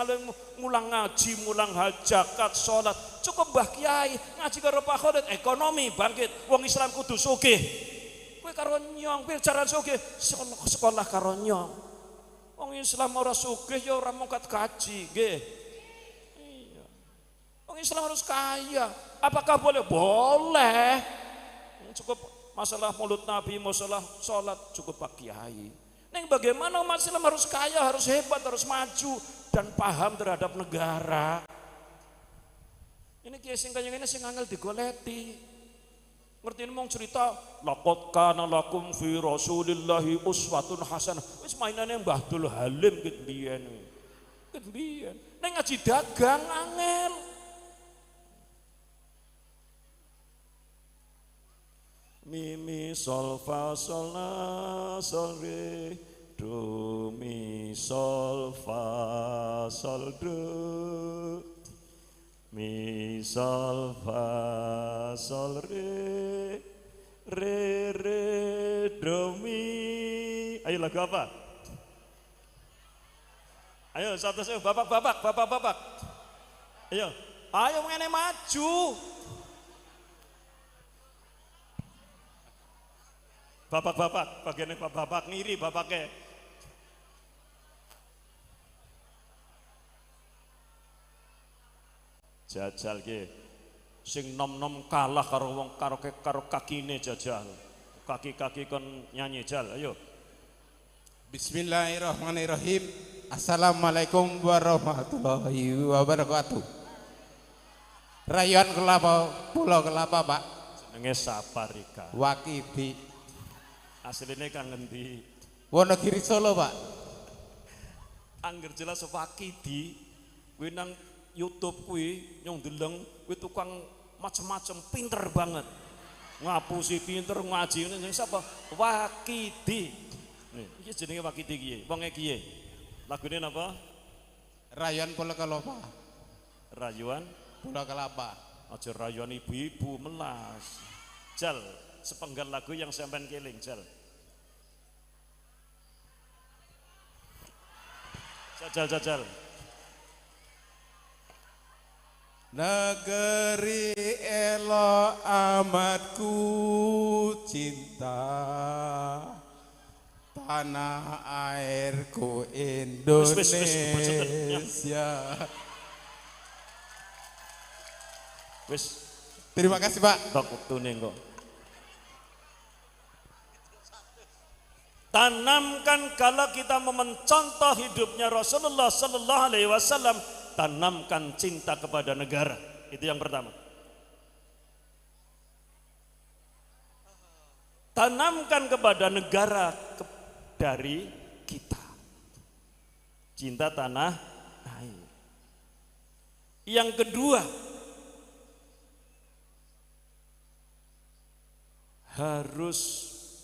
mulang ngaji, mulang zakat, salat, cukup mbah kiai ngaji karo Pak Khalid, ekonomi bangkit, wong Islam kudu sugih. Kowe karo nyong, piye carane sugih? Sekolah karo nyong. Wong Islam ora sugih ya ora mongkat kaji, nggih. Iya. Wong Islam harus kaya. Apakah boleh? Boleh. Cukup masalah mulut Nabi, masalah sholat, cukup Pak Kiai. Neng bagaimana umat Islam harus kaya, harus hebat, harus maju dan paham terhadap negara. Ini kiai sing kaya ngene sing angel digoleti. Ngerti ini mau cerita laqad kana lakum fi rasulillahi uswatun hasanah. Wis mainane Mbah Dul Halim ket biyen. Ket biyen. Neng ngaji dagang angel. Mi mi sol fa sol la sol re do mi sol fa sol do mi sol fa sol re re re do mi. Ayo lagu apa? Ayo satu satu bapak-bapak, bapak-bapak. Ayo, ayo ngene maju. Bapak-bapak, bagiannya bapak-bapak ngiri bapaknya. Jajal ki. Sing nom-nom kalah karo wong karo karo kakine jajal. Kaki-kaki kon nyanyi jal, ayo. Bismillahirrahmanirrahim. Assalamualaikum warahmatullahi wabarakatuh. Rayuan Kelapa, Pulau Kelapa, Pak. Jenenge Saparika. Wakidi. Asline kang ngendi? Wonogiri Solo, Pak. Angger jelas Wakidi kuwi nang YouTube kuwi nyong deleng kuwi tukang macem-macem, pinter banget. Ngapusi pinter, ngaji ini siapa? Wakidi. Nih, iki jenenge Wakidi kiye, wonge kiye. Lagune napa? Rayuan Pulau Kelapa. Rayuan Pulau Kelapa. Aja rayuan ibu-ibu melas. Jal, sepenggal lagu yang sampean keling, jal. Jal, jal, jal. Negeri elok amat ku cinta, tanah airku Wis, wis, wis, Indonesia. Wis. Terima kasih, Pak. Tok wektune kok. Tanamkan kalau kita mencontoh hidupnya Rasulullah Sallallahu Alaihi Wasallam, tanamkan cinta kepada negara. Itu yang pertama. Tanamkan kepada negara dari kita. Cinta tanah air. Yang kedua, harus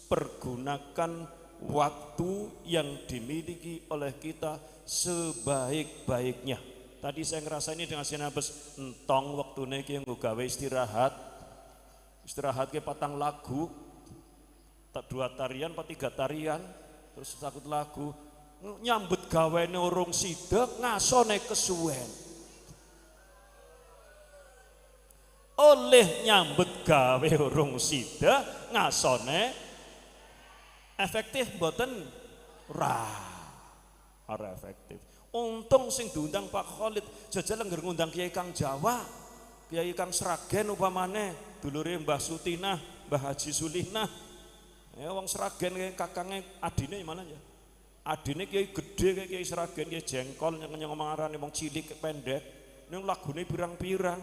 pergunakan waktu yang dimiliki oleh kita sebaik-baiknya. Tadi saya ngerasa ini dengan sinabes entong waktune iki nggo gawe istirahat. Istirahat ke patang lagu, tak dua tarian, apa tiga tarian, terus takut lagu. Nyambut gawene urung sida, ngasone kesuwen. Oleh nyambut gawe urung sida, ngasone efektif mboten? Ora. Ora efektif. Untung sing diundang Pak Khalid, jajal angger ngundang Kiai Kang Jawa, Kiai Kang Sragen upamane, dulure Mbah Sutinah, Mbah Haji Sulinah. Ya wong Sragen kayak kakange adine mana ya? Adine kiai gede kayak Kiai Sragen, Kiai Jengkol nyeng ngarane wong cilik pendek. Ning lagune pirang-pirang.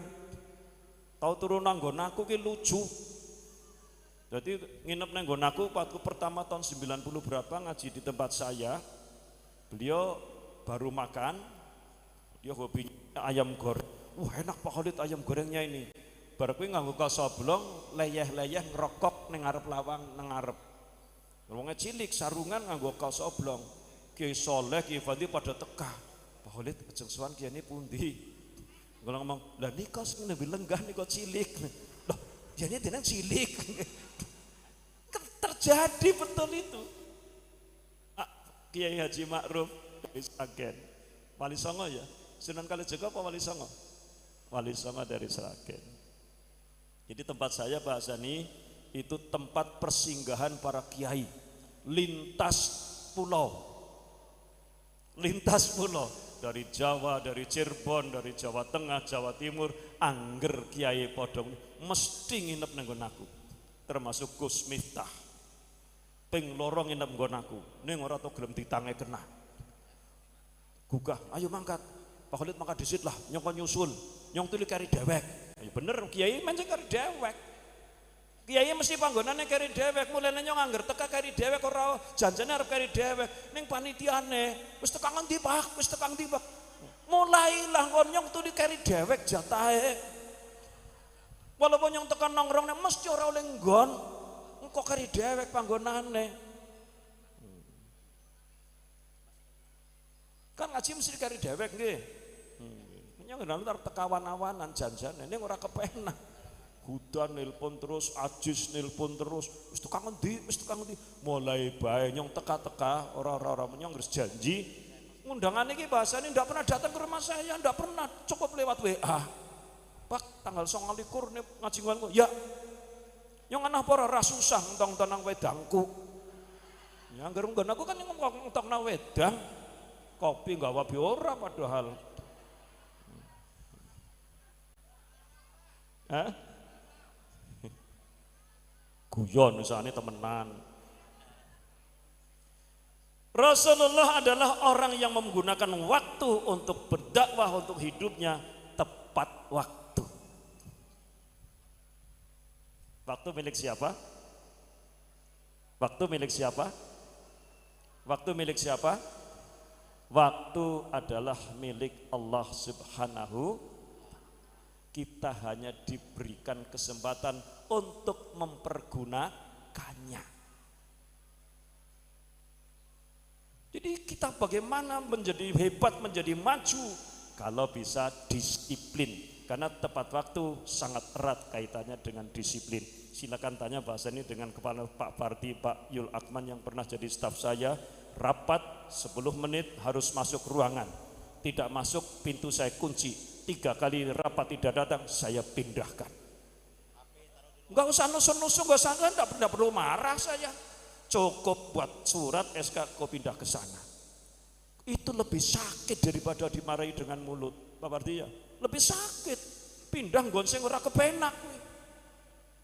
Tau turun nang nggon aku ki lucu. Jadi nginep nang nggon aku waktu pertama tahun 90 berapa ngaji di tempat saya. Beliau baru makan, dia hobi ayam goreng. Wah enak Pak Khalid ayam gorengnya ini. Bar kuwi nganggo kaos oblong, leyeh-leyeh ngerokok ning ngarep lawang nang ngarep. Wonge cilik sarungan nganggo kaos oblong. Kiai Soleh, Kiai Fadli pada teka. Pak Khalid ajeng sowan kiai ini pundi? Kalau ngomong, lah nika sing nembe lenggah nika cilik. Loh, jane jeneng cilik. Terjadi betul itu. Ah, Kiai Haji Ma'ruf dari Sragen. Wali Songo ya. Sunan Kalijaga apa Wali Songo? Wali Songo dari Sragen. Jadi tempat saya Pak Hasani itu tempat persinggahan para kiai lintas pulau. Lintas pulau dari Jawa, dari Cirebon, dari Jawa Tengah, Jawa Timur, angger kiai podong mesti nginep nang nggon aku. Termasuk Gus Miftah. Ping loro nginep nggon aku, ning ora tau gelem ditange kena. Gugah, ayo mangkat. Pak Khalid mangkat disit lah, nyong kon nyusul. Nyong tuli kari dewek. Ya bener, kiai mancing kari dewek. Kiai mesti panggonane kari dewek, mulane nyong angger teka kari dewek ora janjane arep kari dewek. Ning panitiane wis teka ngendi Pak, wis teka ngendi Pak. Mulailah kon nyong tuli kari dewek jatahe. Walaupun nyong tekan nongkrong mesti ora oleh nggon. Engko kari dewek panggonane. Kan ngaji mesti kari dewek nggih. Nyong nang arep teka awan-awanan janjane ning ora kepenak. Hudan nelpon terus, Ajis nelpon terus, wis tukang ngendi, wis tukang ngendi. Mulai bae nyong teka-teka, ora-ora nyong wis janji. Undangan iki bahasane ndak pernah datang ke rumah saya, ndak pernah, cukup lewat WA. Pak, tanggal 29 nih ngaji nggonku. Ya. Nyong anah apa ora susah ngentong nang wedangku. Ya angger nggon aku kan ngentong nang wedang. Kopi nggawa bi ora padahal. Hah? Guyon misalnya temenan. Rasulullah adalah orang yang menggunakan waktu untuk berdakwah, untuk hidupnya tepat waktu. Waktu milik siapa? Waktu milik siapa? Waktu milik siapa? Waktu adalah milik Allah Subhanahu. Kita hanya diberikan kesempatan untuk mempergunakannya. Jadi kita bagaimana menjadi hebat, menjadi maju kalau bisa disiplin. Karena tepat waktu sangat erat kaitannya dengan disiplin. Silakan tanya bahasa ini dengan kepala Pak Parti, Pak Yul Akman yang pernah jadi staf saya. Rapat 10 menit harus masuk ruangan. Tidak masuk pintu saya kunci. 3 kali rapat tidak datang, saya pindahkan. Enggak usah nusuk-nusuk, enggak usah, enggak perlu marah saya. Cukup buat surat SK kau pindah ke sana. Itu lebih sakit daripada dimarahi dengan mulut. Pak Parti ya, lebih sakit. Pindah nggon sing ora kepenak.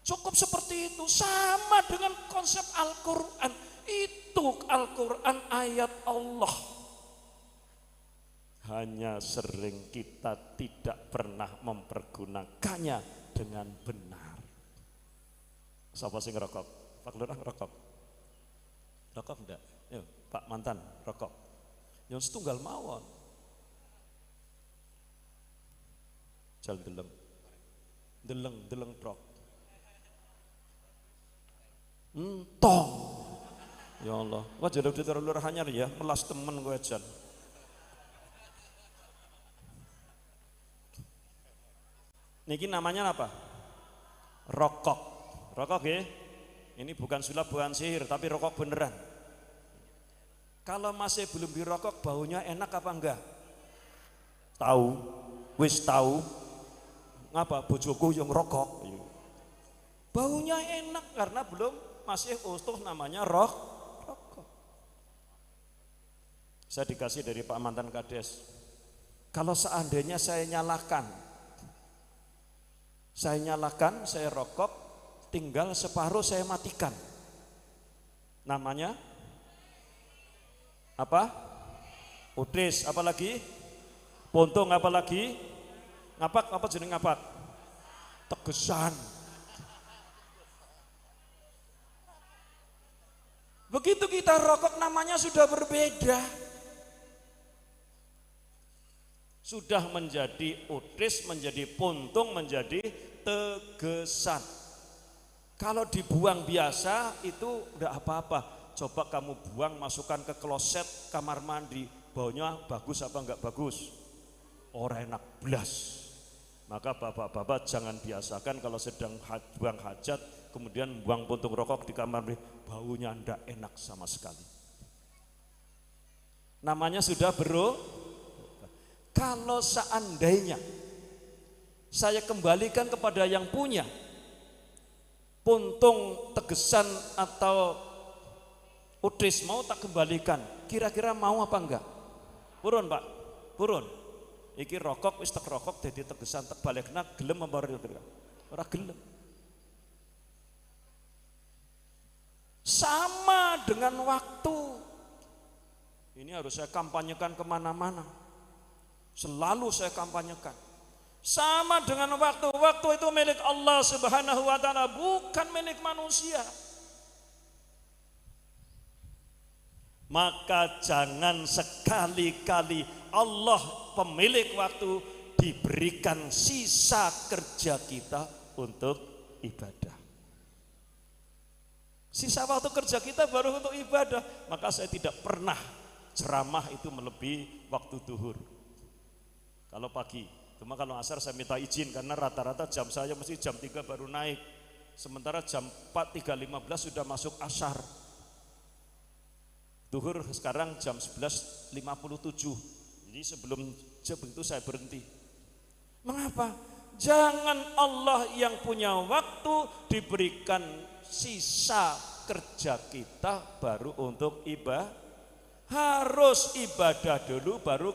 Cukup seperti itu, sama dengan konsep Al-Qur'an. Itu Al-Qur'an ayat Allah. Hanya sering kita tidak pernah mempergunakannya dengan benar. Siapa sing ngerokok? Pak Lurah ngerokok? Rokok enggak? Yo, Pak mantan rokok. Yang setunggal mawon. Jal deleng. Deleng, deleng trok. Entong. Ya Allah, wah jaluk ditaruh lurah anyar ya, melas temen gue jan. Niki namanya apa? Rokok. Rokok ya. Ini bukan sulap, bukan sihir, tapi rokok beneran. Kalau masih belum dirokok, baunya enak apa enggak? Tahu, wis tahu. Ngapa bojoku yang rokok? Baunya enak karena belum masih utuh namanya rokok. Saya dikasih dari Pak mantan Kades. Kalau seandainya saya nyalakan, saya rokok, tinggal separuh saya matikan. Namanya apa? Utis, apalagi? Puntung, apalagi? Ngapak, apa jeneng ngapak? Tegesan. Begitu kita rokok namanya sudah berbeda. Sudah menjadi utis, menjadi puntung, menjadi tegesan. Kalau dibuang biasa itu enggak apa-apa. Coba kamu buang, masukkan ke kloset kamar mandi, baunya bagus apa enggak bagus? Ora enak blas. Maka bapak-bapak jangan biasakan kalau sedang buang hajat kemudian buang puntung rokok di kamar mandi, baunya enggak enak sama sekali. Namanya sudah bro. Kalau seandainya saya kembalikan kepada yang punya puntung, tegesan atau utis, mau tak kembalikan, kira-kira mau apa enggak? Purun Pak, purun. Iki rokok wis tek rokok dadi tegesan tek balekna gelem apa ora? Gelem. Sama dengan waktu. Ini harus saya kampanyekan kemana-mana. Selalu saya kampanyekan. Sama dengan waktu. Waktu itu milik Allah Subhanahu wa taala, bukan milik manusia. Maka jangan sekali-kali Allah pemilik waktu diberikan sisa kerja kita untuk ibadah. Sisa waktu kerja kita baru untuk ibadah. Maka saya tidak pernah ceramah itu melebihi waktu duhur. Kalau pagi, cuma kalau asar saya minta izin karena rata-rata jam saya mesti jam 3 baru naik. Sementara jam 4.15 sudah masuk asar. Duhur sekarang jam 11.57. Jadi sebelum jam itu saya berhenti. Mengapa? Jangan Allah yang punya waktu diberikan sisa kerja kita baru untuk ibadah. Harus ibadah dulu baru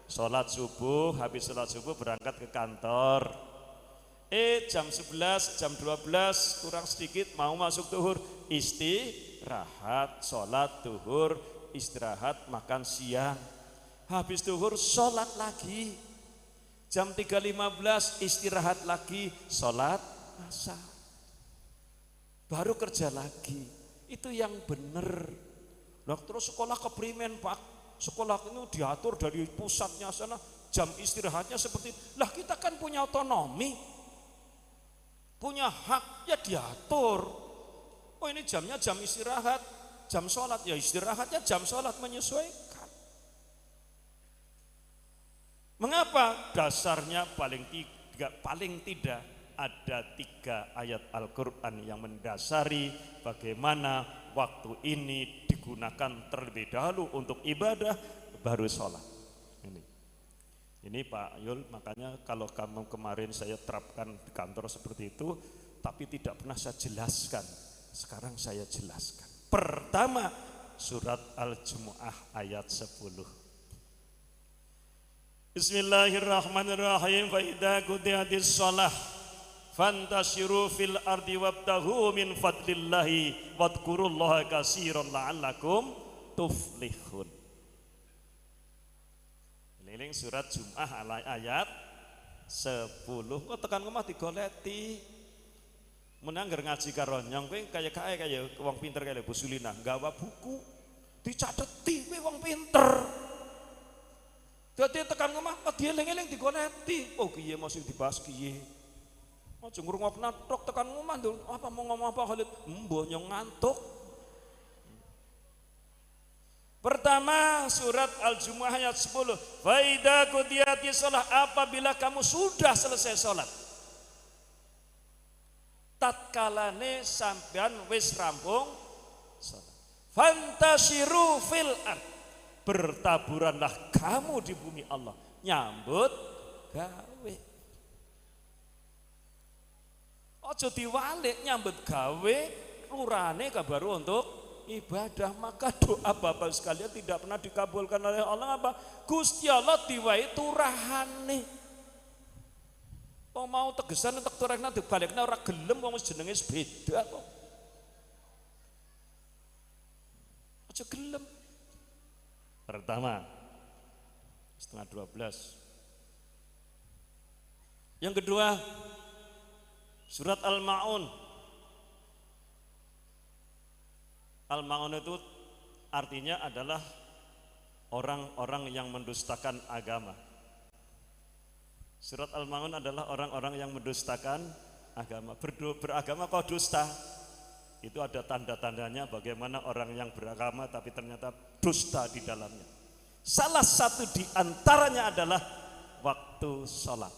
sholat subuh, habis sholat subuh berangkat ke kantor. Jam 11, jam 12 kurang sedikit mau masuk duhur, istirahat, sholat duhur, istirahat, makan siang. Habis duhur sholat lagi. Jam 3.15 istirahat lagi, sholat asar. Baru kerja lagi. Itu yang benar. Lah terus sekolah keprimen, Pak. Sekolah itu diatur dari pusatnya sana, jam istirahatnya seperti. Lah kita kan punya otonomi. Punya hak, ya diatur. Oh ini jamnya jam istirahat, jam sholat, ya istirahatnya jam sholat menyesuaikan. Mengapa? Dasarnya paling tidak ada 3 ayat Al-Quran yang mendasari bagaimana waktu ini digunakan terlebih dahulu untuk ibadah, baru sholat. Ini Pak Yul, makanya kalau kamu kemarin saya terapkan di kantor seperti itu, tapi tidak pernah saya jelaskan. Sekarang saya jelaskan. Pertama, surat Al-Jumu'ah ayat 10. Bismillahirrahmanirrahim. Fa idza qudiyatis shalah fantashiru fil ardi wabtaghu min fadlillahi wadhkurullaha katsiran la'allakum tuflihun. Liling surat Jum'ah ayat 10. Kok tekan omah digoleti. Menang ngger ngaji karo nyong kowe kaya kae kaya wong pinter kaya Bu Sulina, nggawa buku dicateti kowe wong pinter. Dadi tekan omah kok dieling-eling digoleti. Oh kiye mau sing dibahas kiye. Aja ngrungokna tok tekan omah apa mau ngomong apa Khalid? Mboh nyong ngantuk. Pertama surat Al-Jumu'ah ayat 10. Faida qudiyati shalah, apabila kamu sudah selesai sholat. Tatkalane sampean wis rampung sholat. Fantashiru fil ard. Bertaburanlah kamu di bumi Allah, nyambut gawe. Aja diwalik nyambut gawe lurane baru untuk ibadah. Maka doa bapak sekalian tidak pernah dikabulkan oleh Allah. Apa? Gusti Allah diwai turahane. Wong mau tegesan entek turahna dibalikna ora gelem, wong wis jenenge beda kok. Aja gelem. Pertama, 11:30. Yang kedua, surat Al-Maun. Al-Maun itu artinya adalah orang-orang yang mendustakan agama. Surat Al-Maun adalah orang-orang yang mendustakan agama. Beragama kok dusta? Itu ada tanda-tandanya bagaimana orang yang beragama tapi ternyata dusta di dalamnya. Salah satu di antaranya adalah waktu sholat.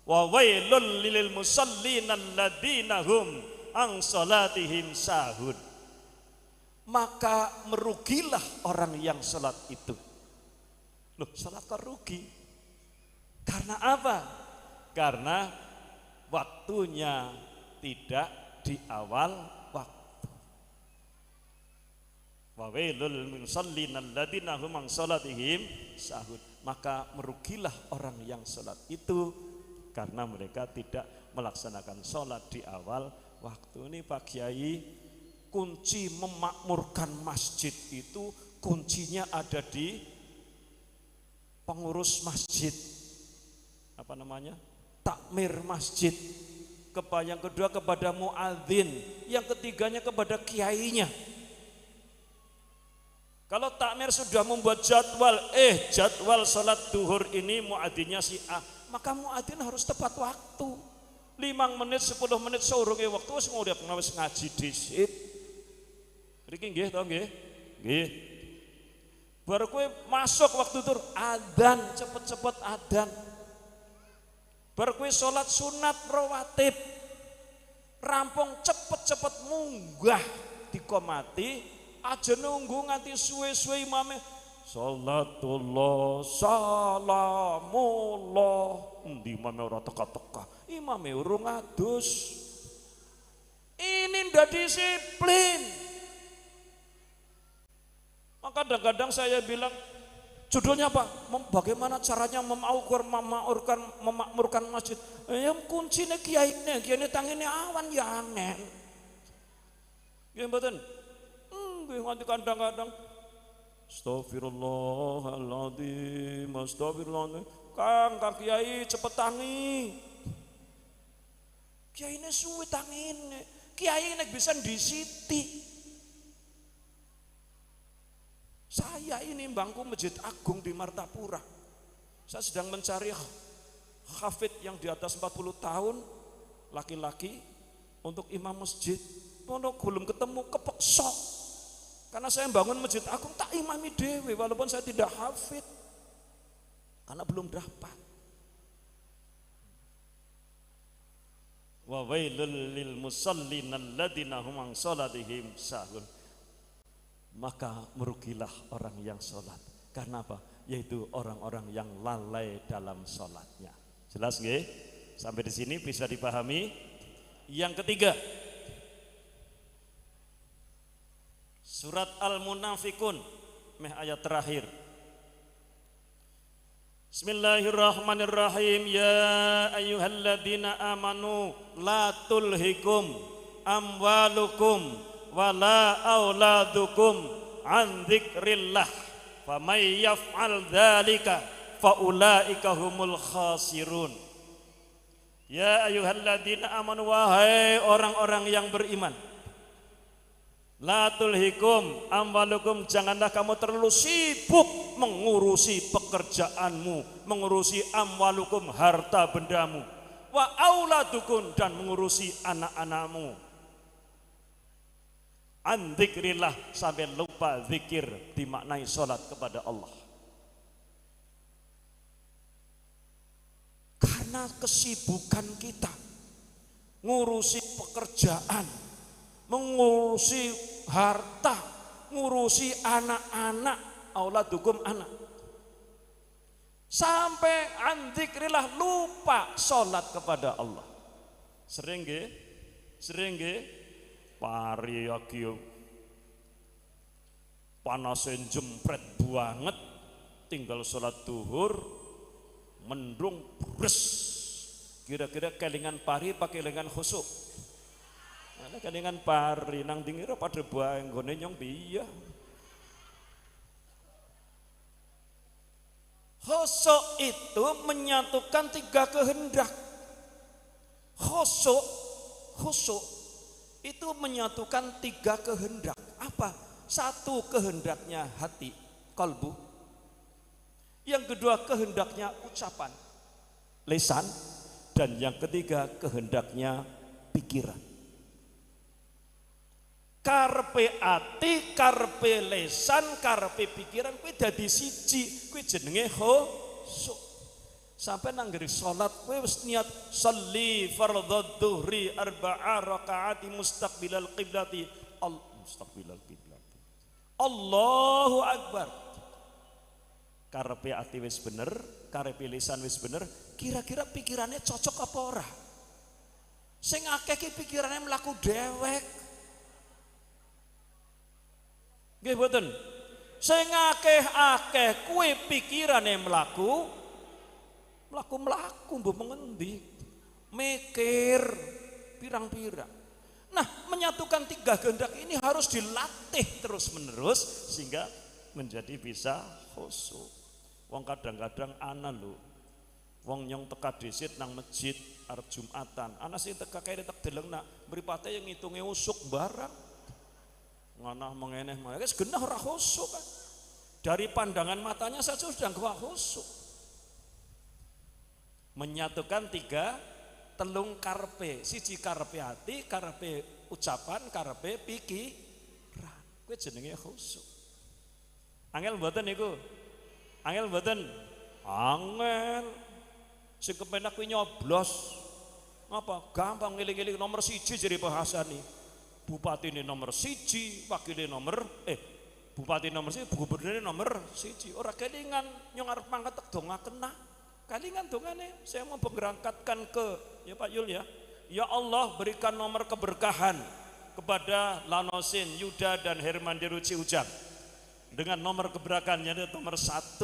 Wa wailul lil musallin alladzina hum an sholatihim sahun. Maka merugilah orang yang sholat itu. Loh, sholat kok rugi? Karena apa? Karena waktunya tidak di awal waktu. Wa wailul musallin alladzina hum an sholatihim sahun. Maka merugilah orang yang sholat itu karena mereka tidak melaksanakan sholat di awal waktu. Ini Pak Kiai, kunci memakmurkan masjid itu kuncinya ada di pengurus masjid, apa namanya, takmir masjid. Yang kedua kepada muadzin, yang ketiganya kepada kiainya. Kalau takmir sudah membuat jadwal, jadwal sholat duhur ini muadzinnya si A, maka muadzin harus tepat waktu. 5 menit, 10 menit seurunge waktu wis ngurip wis ngaji dhisit. Riki nggih to nggih? Nggih. Baru kowe masuk waktu tur adzan, cepet-cepet adzan. Baru kowe sholat sunat rawatib. Rampung cepet-cepet munggah dikomati, aja nunggu nganti suwe-suwe imame. Salatullah salamullah. Endi imame ora teka-teka, imame urung adus. Ini ndak disiplin. Maka kadang-kadang saya bilang, judulnya apa? Bagaimana caranya memakmurkan masjid? Yang kuncinya kiai-ne, kiai-ne tangine awan ya angel. Nggih mboten? Nggih nganti kadang-kadang astagfirullahaladzim, astagfirullahaladzim. Kang, Kang Kiai cepet tangi. Kiai-ne suwe tangine. Kiai nek bisa disiti. Saya ini bangku Masjid Agung di Martapura. Saya sedang mencari hafid yang di atas 40 tahun, laki-laki, untuk imam masjid. Mono belum ketemu, kepeksa. Karena saya bangun Masjid Agung tak imami dewe walaupun saya tidak hafid. Karena belum dapat. Wa wailul lil musallin alladziina hum an shalatihim sahun. Maka merugilah orang yang sholat. Karena apa? Yaitu orang-orang yang lalai dalam sholatnya. Jelas nggih? Sampai di sini bisa dipahami. Yang ketiga, surat Al-Munafikun, meh ayat terakhir. Bismillahirrahmanirrahim. Ya ayyuhalladzina amanu la tulhikum amwalukum wala auladukum an dzikrillah famay yaf'al dzalika faulaika humul khasirun. Ya ayyuhalladzina amanu, wahai orang-orang yang beriman, la tulhikum amwalukum, janganlah kamu terlalu sibuk mengurusi pekerjaanmu, mengurusi amwalukum, harta bendamu, wa auladukum, dan mengurusi anak-anakmu, an dzikrillah, sampai lupa zikir dimaknai salat kepada Allah. Karena kesibukan kita ngurusi pekerjaan, mengurusi harta, ngurusi anak-anak, auladukum anak, sampai an dzikrillah, lupa salat kepada Allah. Sering nggih? Sering nggih? Pari lagi panasnya jempret banget, tinggal sholat duhur, mendung bres. Kira-kira kelingan pari apa kelingan khusuk? Nah, kelingan pari nang dingira pada bae nggone nyong piye. Khusuk itu menyatukan tiga kehendak. Khusuk, khusuk itu menyatukan tiga kehendak. Apa? Satu, kehendaknya hati, kalbu. Yang kedua, kehendaknya ucapan, lisan. Dan yang ketiga, kehendaknya pikiran. Karpe ati, karpe lesan, karpe pikiran kuwi dadi siji, kuwi jenenge khusuk. Sampai nanggeri salat kowe wis niat sholli fardhu dhuhri arba'a rakaati mustaqbilal qiblati, al mustaqbilal qiblati, Allahu akbar. Karepe ati wis bener, karepe lisan wis bener, kira-kira pikirannya cocok apa ora? Sing akeh ki pikirane mlaku dewek. Nggih mboten? Sing akeh-akeh kuwi pikirane mlaku mlaku-mlaku mbuh mengendi, mikir pirang-pirang. Nah, menyatukan tiga kehendak ini harus dilatih terus-menerus sehingga menjadi bisa khusyuk. Wong kadang-kadang ana lho, wong nyong teka disit nang masjid arep Jumatan, ana sing teka kene tek deleng nak mripate yang ngitunge usuk barang. Nganah mengeneh wis genah ora khusyuk kan. Dari pandangan matanya saja sudah enggak khusyuk. Menyatukan tiga telung karpe, siji karpe hati, karpe ucapan, karpe pikiran. Kuwi jenenge khusyuk. Angel mboten niku? Angel mboten? Angel. Sing kepenak kuwi nyoblos. Ngapa? Gampang ngiling-ngiling nomor siji jere bahasane. Bupatine nomor siji, wakile nomor bupati nomor siji, gubernure nomor siji. Ora kelingan nyong arep mangkat tek dongakena. Kalingan dongane, saya mau berangkatkan ke ya Pak Yul ya. Ya Allah, berikan nomor keberkahan kepada Lanosin, Yuda dan Herman Deruci Ujang. Dengan nomor keberkahannya itu nomor 1.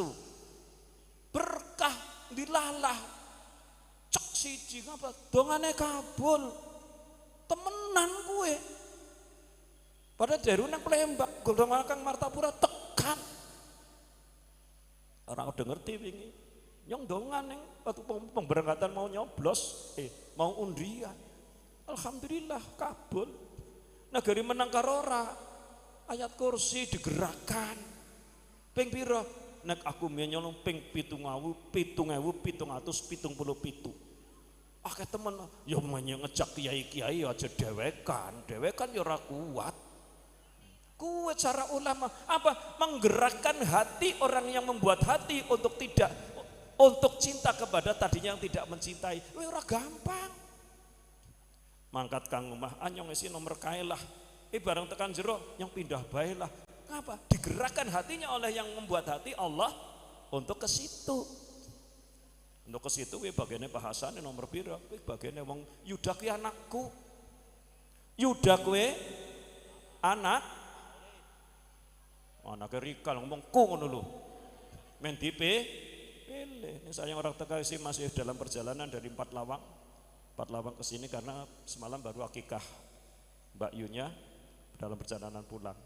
Berkah dilalah. Cek siji ngapa? Dongane kabul. Temenan kue. Pada deru nang Palembang, golongan Kang Martapura tekan. Orang udah ngerti wingi. Nyong dongan neng waktu pemberangkatan mau nyoblos, mau undian. Alhamdulillah kabul. Nagari menang karo ora. Ayat kursi digerakkan. Ping pira? Nek aku nyolong ping 7777. Akeh temen ya ngejak kiai-kiai aja dewekan, dewekan ya ora kuat. Kuwe cara ulama apa? Menggerakkan hati orang yang membuat hati untuk tidak, untuk cinta kepada tadinya yang tidak mencintai. Wih ora gampang. Mangkat kang omah anyong isi nomor kae lah. Bareng tekan jero yang pindah bae lah. Ngapa? Digerakkan hatinya oleh yang membuat hati Allah untuk ke situ. Untuk ke situ kuwi bagiane Pak Hasan nomor pira? Kuwi bagiane wong Yuda kuwi anakku. Yuda kuwi anak anake Rika ngomong ku ngono lho. Men dipilih. Ini sayang orang teka sih masih dalam perjalanan dari Empat Lawang. Empat Lawang ke sini karena semalam baru akikah Mbak Yunya dalam perjalanan pulang.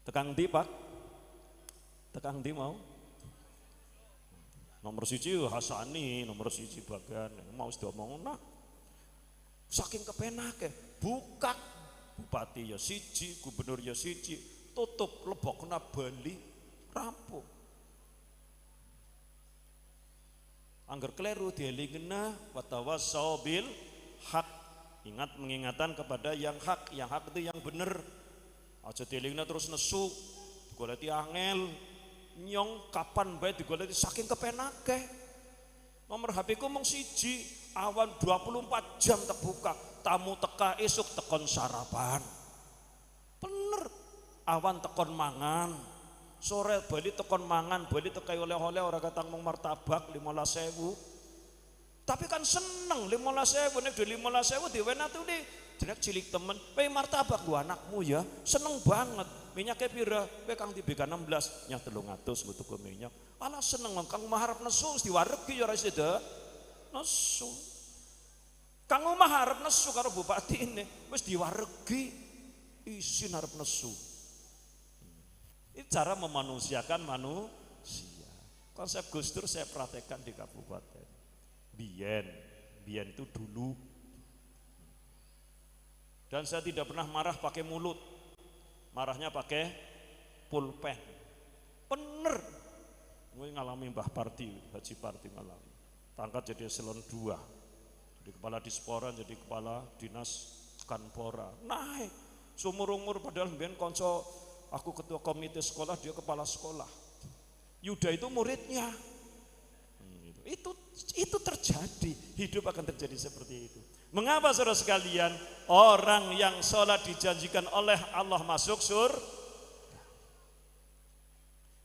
Tekang di Pak? Tekang di mau? Nomor siji Hasani, nomor siji bagian mau sudah mau nah. Saking kepenake, buka bupati ya siji, gubernur ya siji, tutup lebokna Bali, rampung. Angger kleru dielingna watawasau bil hak. Ingat mengingatan kepada yang hak itu yang bener. Aja dielingna terus nesu, digoleti angel, nyong kapan bae digoleti saking kepenake. Nomor HP ku mung siji, awan 24 jam terbuka, tamu teka esuk tekon sarapan. Bener, awan tekon mangan, sore bali tekon mangan, bali tekai oleh-oleh ora katang mung martabak 15.000. Tapi kan seneng 15.000, nek 15.000 diwenatune jenek cilik temen, kowe martabak gua anakmu ya, seneng banget. Minyaknya pira? Kowe kang TBK 16, nyah 300 nggo tuku minyak. Alah seneng kang omah arep nesu wis diwaregi ya ora sida. Nesu. Kang omah arep nesu karo bupatine, wis diwaregi isin arep nesu. Ini cara memanusiakan manusia. Konsep Gus Dur saya praktekkan di kabupaten. Biyen, biyen itu dulu. Dan saya tidak pernah marah pakai mulut. Marahnya pakai pulpen. Bener. Gue ngalami Mbah Parti, Haji Parti ngalami. Tangkat jadi eselon 2. Jadi kepala dispora, jadi kepala dinas Kanpora. Naik. Sumur-umur padahal mbiyen konco aku ketua komite sekolah, dia kepala sekolah. Yuda itu muridnya. Itu terjadi, hidup akan terjadi seperti itu. Mengapa saudara sekalian, orang yang sholat dijanjikan oleh Allah masuk surga.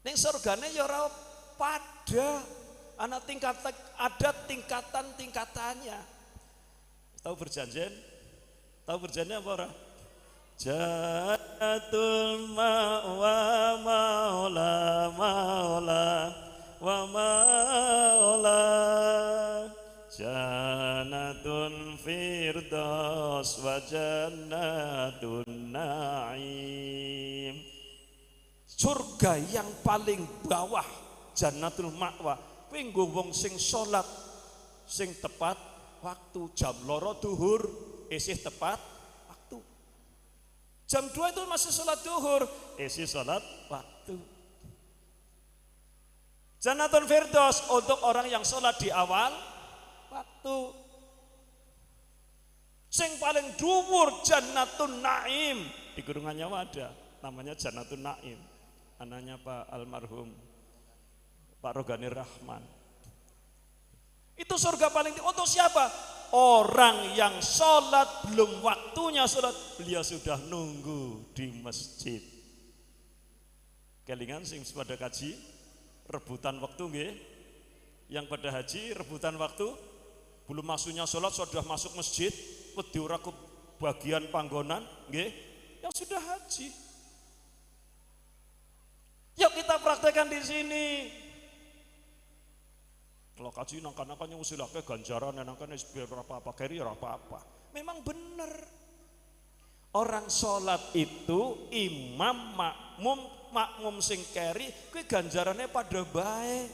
Ning surgane ya ora pada, ana tingkat, ada tingkatan-tingkatannya. Tahu perjanjian? Tahu perjanjian apa ora? Jannatul ma'wa maula maula wa maula Jannatun firdaus wa jannatun na'im. Surga yang paling bawah jannatul ma'wa kuwi nggo wong sing salat sing tepat waktu, jam 2 duhur isih tepat waktu. Jam 2 itu masih salat duhur, isih salat waktu. Jannatul firdaus untuk orang yang salat di awal waktu. Sing paling dhuwur Jannatun Naim, di Gunungannya ada namanya Jannatun Naim, anaknya Pak almarhum Pak Rogani Rahman. Itu surga paling tinggi untuk siapa? Orang yang sholat belum waktunya sholat, beliau sudah nunggu di masjid. Kelingan sing pada kaji rebutan waktu nggih. Yang pada haji rebutan waktu, belum masuknya sholat sudah masuk masjid, wedi ora bagian panggonan nggih, yang sudah haji. Yuk kita praktekkan di sini. Kalau kaji nangka-nangka ngusulake ganjaran nangka wis biar apa-apa, keri ora apa-apa. Memang bener. Orang sholat itu imam makmum, makmum sing keri kuwi ganjarannya pada baik.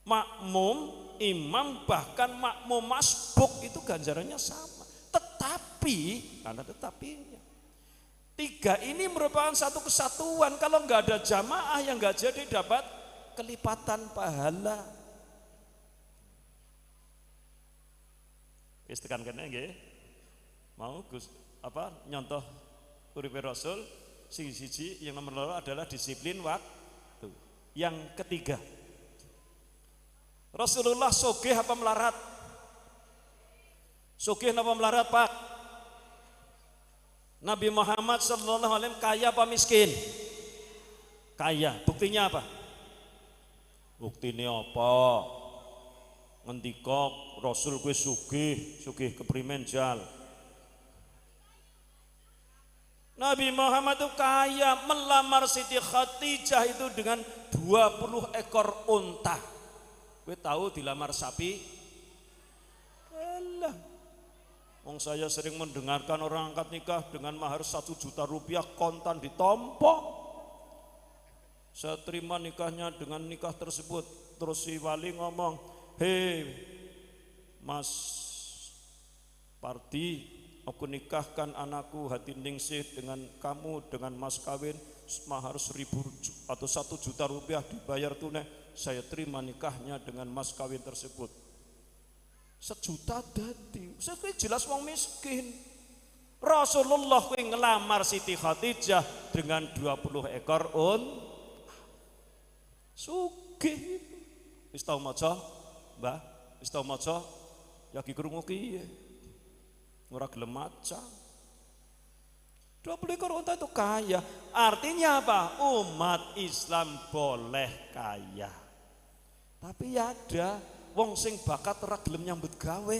Makmum, imam, bahkan makmum masbuk itu ganjarannya sama. Tetapi, karena tetapinya, tiga ini merupakan satu kesatuan. Kalau nggak ada jamaah yang nggak jadi dapat kelipatan pahala. Wis tekan kene nggih. Mau Gus apa nyontoh uripe Rasul sing siji, yang nomor loro adalah disiplin waktu. Yang ketiga, Rasulullah sugih apa melarat? Sugih apa melarat, Pak? Nabi Muhammad sallallahu alaihi wasallam kaya apa miskin? Kaya. Buktinya apa? Buktinya apa? Ngendika Rasul kuwi sugih, sugih keprimen jal. Nabi Muhammad itu kaya, melamar Siti Khadijah itu dengan 20 ekor unta. Kowe tahu dilamar sapi? Alah. Wong saya sering mendengarkan orang angkat nikah dengan mahar 1 juta rupiah kontan ditompo. Saya terima nikahnya dengan nikah tersebut. Terus si wali ngomong, "Hei Mas Parti, aku nikahkan anakku Hati Ningsih dengan kamu dengan mas kawin mahar 1.000 atau 1 juta rupiah dibayar tunai. Saya terima nikahnya dengan mas kawin tersebut." 1 juta dadi. Saya jelas wong miskin. Rasulullah kuwi ngelamar Siti Khadijah dengan 20 ekor unta. Sugih. Wis tau maca, Mbah? Wis tau maca? Ya ki krungu kiye? Ora gelem maca. 20 ekor unta itu kaya. Artinya apa? Umat Islam boleh kaya. Tapi ya ada wong sing bakat ora gelem nyambut gawe.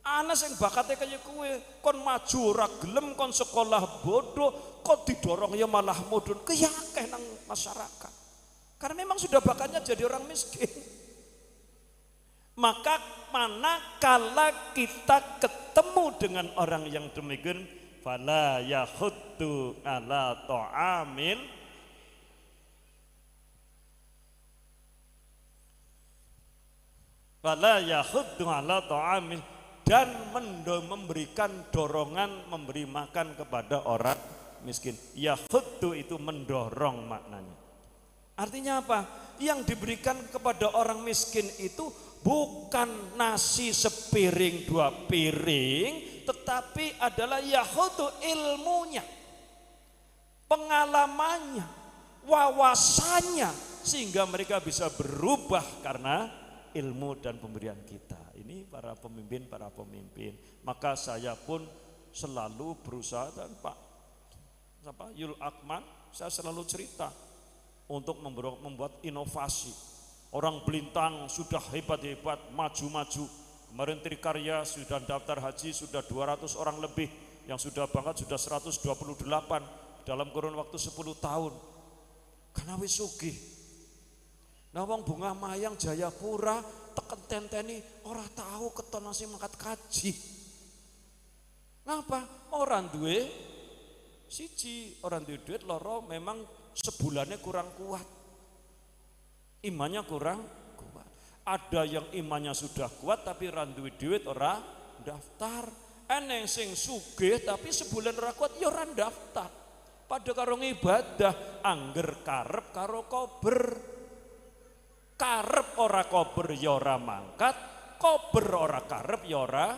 Ana sing bakate kaya kowe, kon maju ora gelem, kon sekolah bodoh, kon didorong ya malah mudun. Keyakeh nang masyarakat. Karena memang sudah bakatnya jadi orang miskin. Maka manakala kita ketemu dengan orang yang demikian, fala yahuddu ala ta'amil fala yahuddu ala ta'amil, dan memberikan dorongan memberi makan kepada orang miskin. Yahuddu itu mendorong maknanya. Artinya apa? Yang diberikan kepada orang miskin itu bukan nasi sepiring dua piring, tetapi adalah yahudu ilmunya, pengalamannya, wawasannya, sehingga mereka bisa berubah karena ilmu dan pemberian kita. Ini para pemimpin, para pemimpin. Maka saya pun selalu berusaha, dan Pak siapa? Yul Akman, saya selalu cerita untuk membuat inovasi. Orang Belintang sudah hebat-hebat, maju-maju. Kemarin Trikarya sudah daftar haji, sudah 200 orang lebih. Yang sudah berangkat sudah 128 dalam kurun waktu 10 tahun. Karena wis sugih. Nah wong Bunga Mayang Jayapura teken tenteni ora tahu keton nasi mangkat kaji. Ngapa? Orang duwe siji, orang duwe duit, loro memang sebulannya kurang kuat. Imannya kurang kuat. Ada yang imannya sudah kuat tapi ra duwe duit ora daftar. Eneng sing sugih tapi sebulan ora kuat ya ora daftar. Padha karo ngibadah, angger karep karo kober. Karep ora kober ya ora mangkat, kober ora karep ya ora.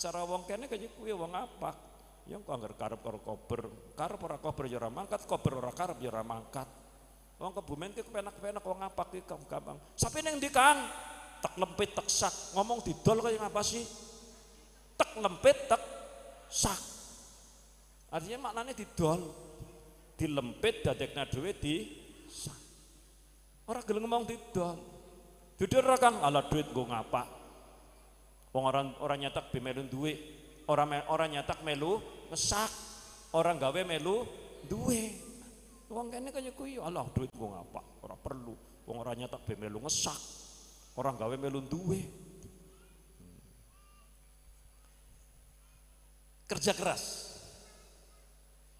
Cara wong kene kaya kuwi wong apak. Ya kok angger karep karo kober, karep ora kober ya ora mangkat, kober ora karep ya ora mangkat. Wong Kebumen ki kepenak-kepenak wong ngapak ki gampang. Sapi ning ndi Kang? Tek lempit tek sak. Ngomong didol kaya ngapa sih? Tek lempit tek sak. Artinya maknanya didol. Dilempit dadekna dhewe di sak. Ora gelem ngomong didol. Didol ora Kang, ala duit nggo ngapak. Wong ora nyetak be melu duwe. Ora nyetak melu ngesak. Ora gawe melu duwe. Wong kene kaya kuwi, alah duit nggo ngapak, ora perlu. Wong ora nyetak be melu ngesak. Ora gawe melu duwe. Kerja keras.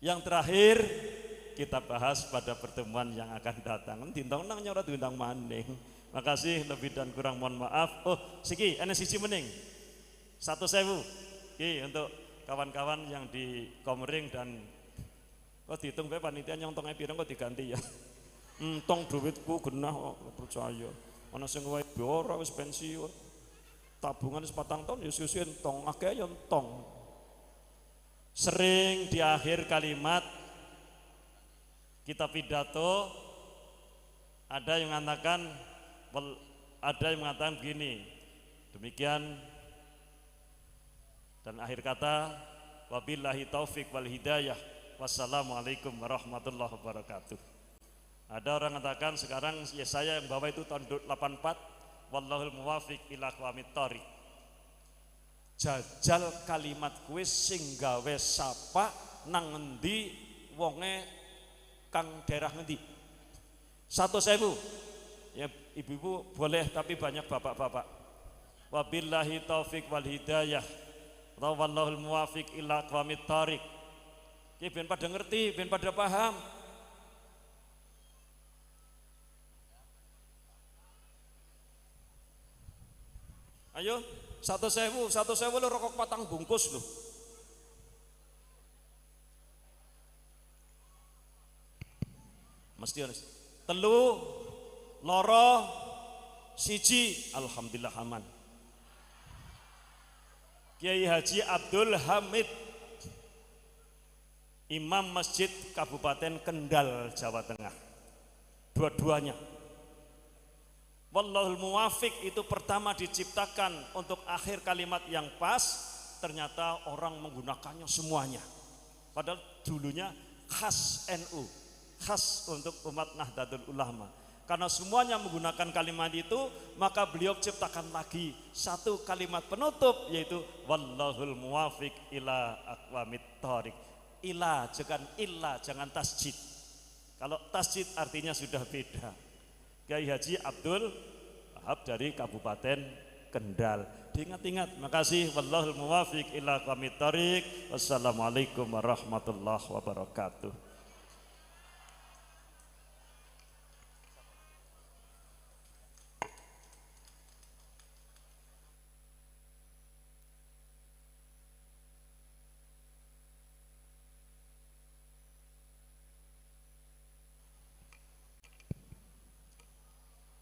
Yang terakhir kita bahas pada pertemuan yang akan datang. Dintang nang ora diundang maning. Makasih, lebih dan kurang mohon maaf. Oh, siki ana siji mening. 1.000. Oke, untuk kawan-kawan yang di Komering dan kok dihitung bae panitia nyontongnya pirang kok diganti ya. Entong duitku genah kok percaya. Ana sing wae ora wis pensiun. Tabungan wis 4 tahun ya susu entong, akeh ya entong. Sering di akhir kalimat kita pidato ada yang mengatakan begini, demikian dan akhir kata wabillahi taufik wal hidayah, wassalamualaikum warahmatullahi wabarakatuh. Ada orang mengatakan sekarang ya saya yang bawa itu tahun 84, wallahul muwafiq ila aqwamit thoriq. Jajal kalimat kuwi sing gawe sapa nang ngendi wonge kang daerah ngendi. 1.000 ya ibu-ibu boleh tapi banyak bapak-bapak. Wabillahi taufik wal hidayah wallahul muwafiq ila aqwamit thoriq. Ki ben pada ngerti, ben pada paham. Ayo 1.000, 1.000 lo rokok patang bungkus lo. Mesti harus 3, 2, 1, alhamdulillah aman. Kiai Haji Abdul Hamid, Imam Masjid Kabupaten Kendal, Jawa Tengah. Dua-duanya. Wallahul muwafiq itu pertama diciptakan untuk akhir kalimat yang pas, ternyata orang menggunakannya semuanya. Padahal dulunya khas NU, khas untuk umat Nahdlatul Ulama. Karena semuanya menggunakan kalimat itu, maka beliau ciptakan lagi satu kalimat penutup yaitu wallahul muwafiq ila aqwamit thoriq. Ila jangan illa, jangan tasjid. Kalau tasjid artinya sudah beda. Kiai Haji Abdul Wahab dari Kabupaten Kendal. Diingat-ingat. Makasih. Wallahul muwafiq ila aqwamit thoriq. Wassalamualaikum warahmatullahi wabarakatuh.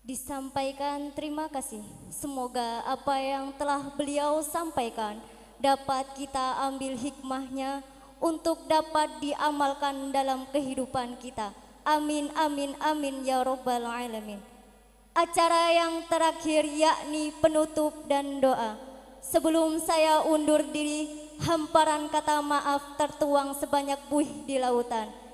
Disampaikan terima kasih. Semoga apa yang telah beliau sampaikan dapat kita ambil hikmahnya untuk dapat diamalkan dalam kehidupan kita. Amin amin amin ya robbal alamin. Acara yang terakhir yakni penutup dan doa. Sebelum saya undur diri, hamparan kata maaf tertuang sebanyak buih di lautan.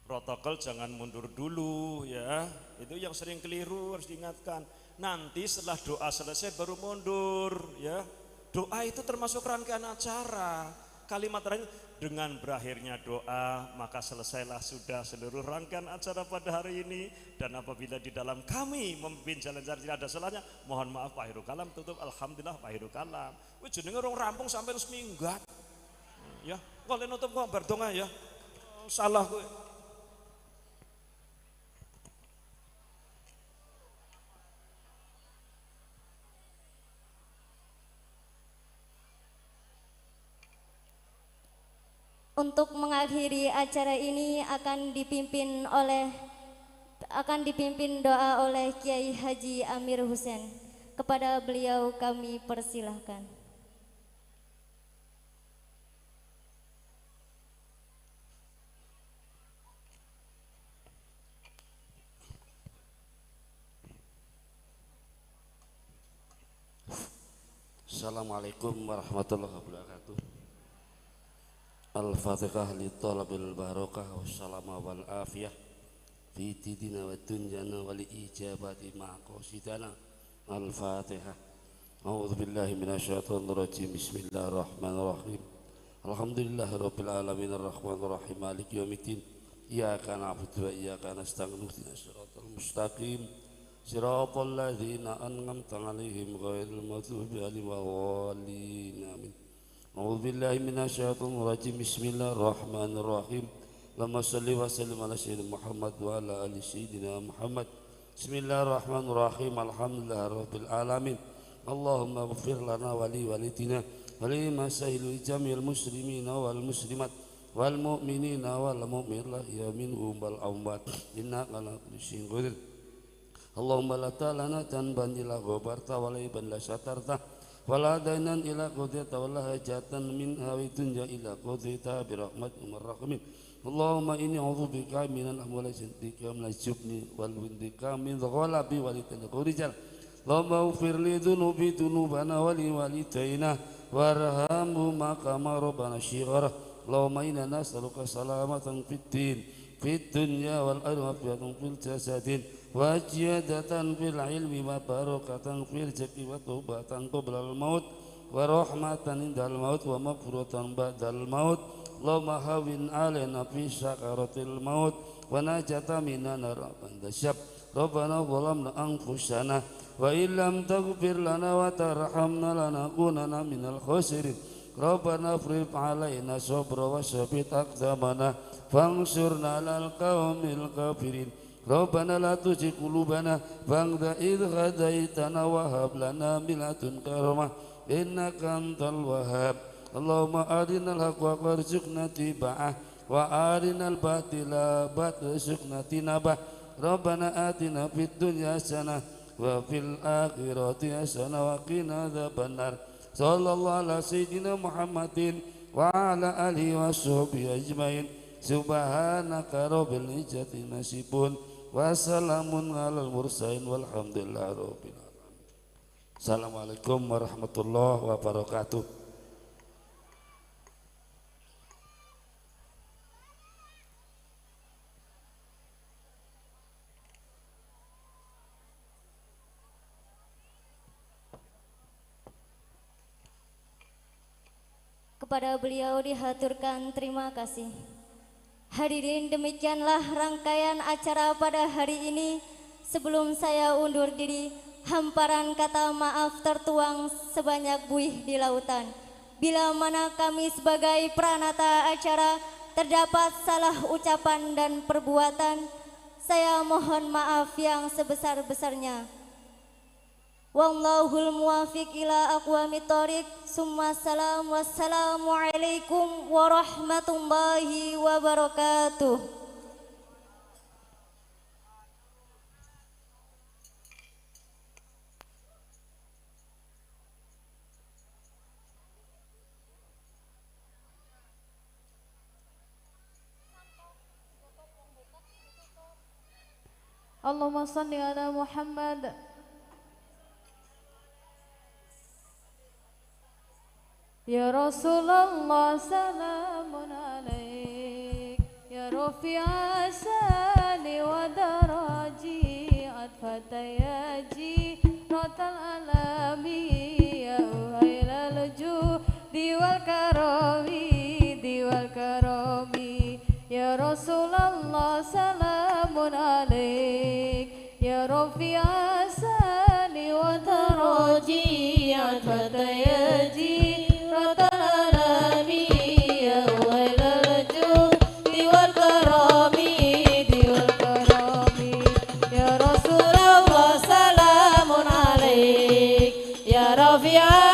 Protokol jangan mundur dulu ya, itu yang sering keliru harus diingatkan. Nanti setelah doa selesai baru mundur ya. Doa itu termasuk rangkaian acara. Kalimat terakhir dengan berakhirnya doa maka selesailah sudah seluruh rangkaian acara pada hari ini. Dan apabila di dalam kami memimpin jalan jalan tidak ada salahnya, mohon maaf Pak Heru Kalam tutup, alhamdulillah Pak Heru Kalam. Wih jenenge rong rampung sampai terus minggat. Ya, kok nutup kok berdonga ya. Salah kowe. Untuk mengakhiri acara ini akan dipimpin doa oleh Kiai Haji Amir Husein. Kepada beliau kami persilahkan. Assalamualaikum warahmatullahi wabarakatuh. Al-Fatihah li talabil barakah wassalama wal afiyah fi dinina wa dunyana wa li ijabati maqasidana. Al-Fatihah. A'udzu billahi minasyaitonir rajim. Bismillahirrahmanirrahim. Alhamdulillahirabbil alamin arrahmanir rahim maliki yaumiddin. Iyyaka na'budu wa iyyaka nasta'in ihdinas siratal mustaqim. Siratal ladzina an'amta 'alaihim ghairil maghdubi 'alaihim waladdallin. Amin. A'udzu billahi minasyaitonir rajim. Bismillahirrahmanirrahim. Allahumma shalli wa sallim ala sayyidina Muhammad wa ala ali sayyidina Muhammad. Bismillahirrahmanirrahim. Alhamdulillahirabbil alamin. Allahumma ighfir lana wa li walidina wa li masaili jami'il muslimina wal muslimat wal mu'minina wal mu'minat ya minhum wal amwat innaka ala kulli syai'in qadir. Allahumma la ta'lana tanban ila ghafarta wa la iban la satarta wa la dainan ila qadita wa la hajatan min hawi dunya ila qadita bi rahmatika arrahimin. Allahumma inni a'udzubika minal amwali wa minal jubni wal windika min ghalabi wal rijal. Allahumma ighfir li dhunubi dhunubana wa li walidayna warhamhuma kama rabbana shighara. Allahumma inna nas'aluka salamatan fid din fid dunya wal akhirati fil jasadin wa ziyadatan fil ilmi wa barakatan fil rizqi wa taubatan qabla al maut wa rahmatan indal maut wa maghfiratan ba'dal maut. Allahumma hawwin alaina fi sakaratil maut wa najata minan nar syab. Rabbana zalamna anfusana wa illam taghfir lana wa tarhamna lanakunanna minal khasirin. Rabbana afrigh alaina sabra wa tsabbit aqdamana fansurna 'alal qaumil kafirin. Rabbana la tuzigh qulubana ba'da idh hadaitana wa hab lana min ladunka rahmah innaka antal wahhab. Allahumma arinal haqqa warzuqna ittiba'ah wa arinal batila warzuqna ijtinabah. Rabbana atina fid dunya hasanah wa fil akhirati hasanah wa qina adzabannar. Sallallahu ala sayyidina Muhammadin wa ala alihi washabbihi ajmain. Subhanaka rabbil izzati amma yasifun wa salamun alal mursalin walhamdulillahi rabbil alamin. Assalamualaikum warahmatullahi wabarakatuh. Kepada beliau dihaturkan terima kasih. Hadirin, demikianlah rangkaian acara pada hari ini. Sebelum saya undur diri, hamparan kata maaf tertuang sebanyak buih di lautan. Bila mana kami sebagai pranata acara terdapat salah ucapan dan perbuatan, saya mohon maaf yang sebesar-besarnya. Wallahul muwafiq ila aqwamit thoriq. Summa salam, wassalamualaikum warahmatullahi wabarakatuh. Allahumma shalli ala Muhammad. Ya Rasulullah salamun alaik, ya rafi'a sani wa daraji, atfatayaji rotal alami, ya uhailal judi wal karami, diwal karami. Ya Rasulullah salamun alaik, ya rafi'a sani wa daraji, atfatayaji ya Rasulullah salamun alaik, ya rafi'a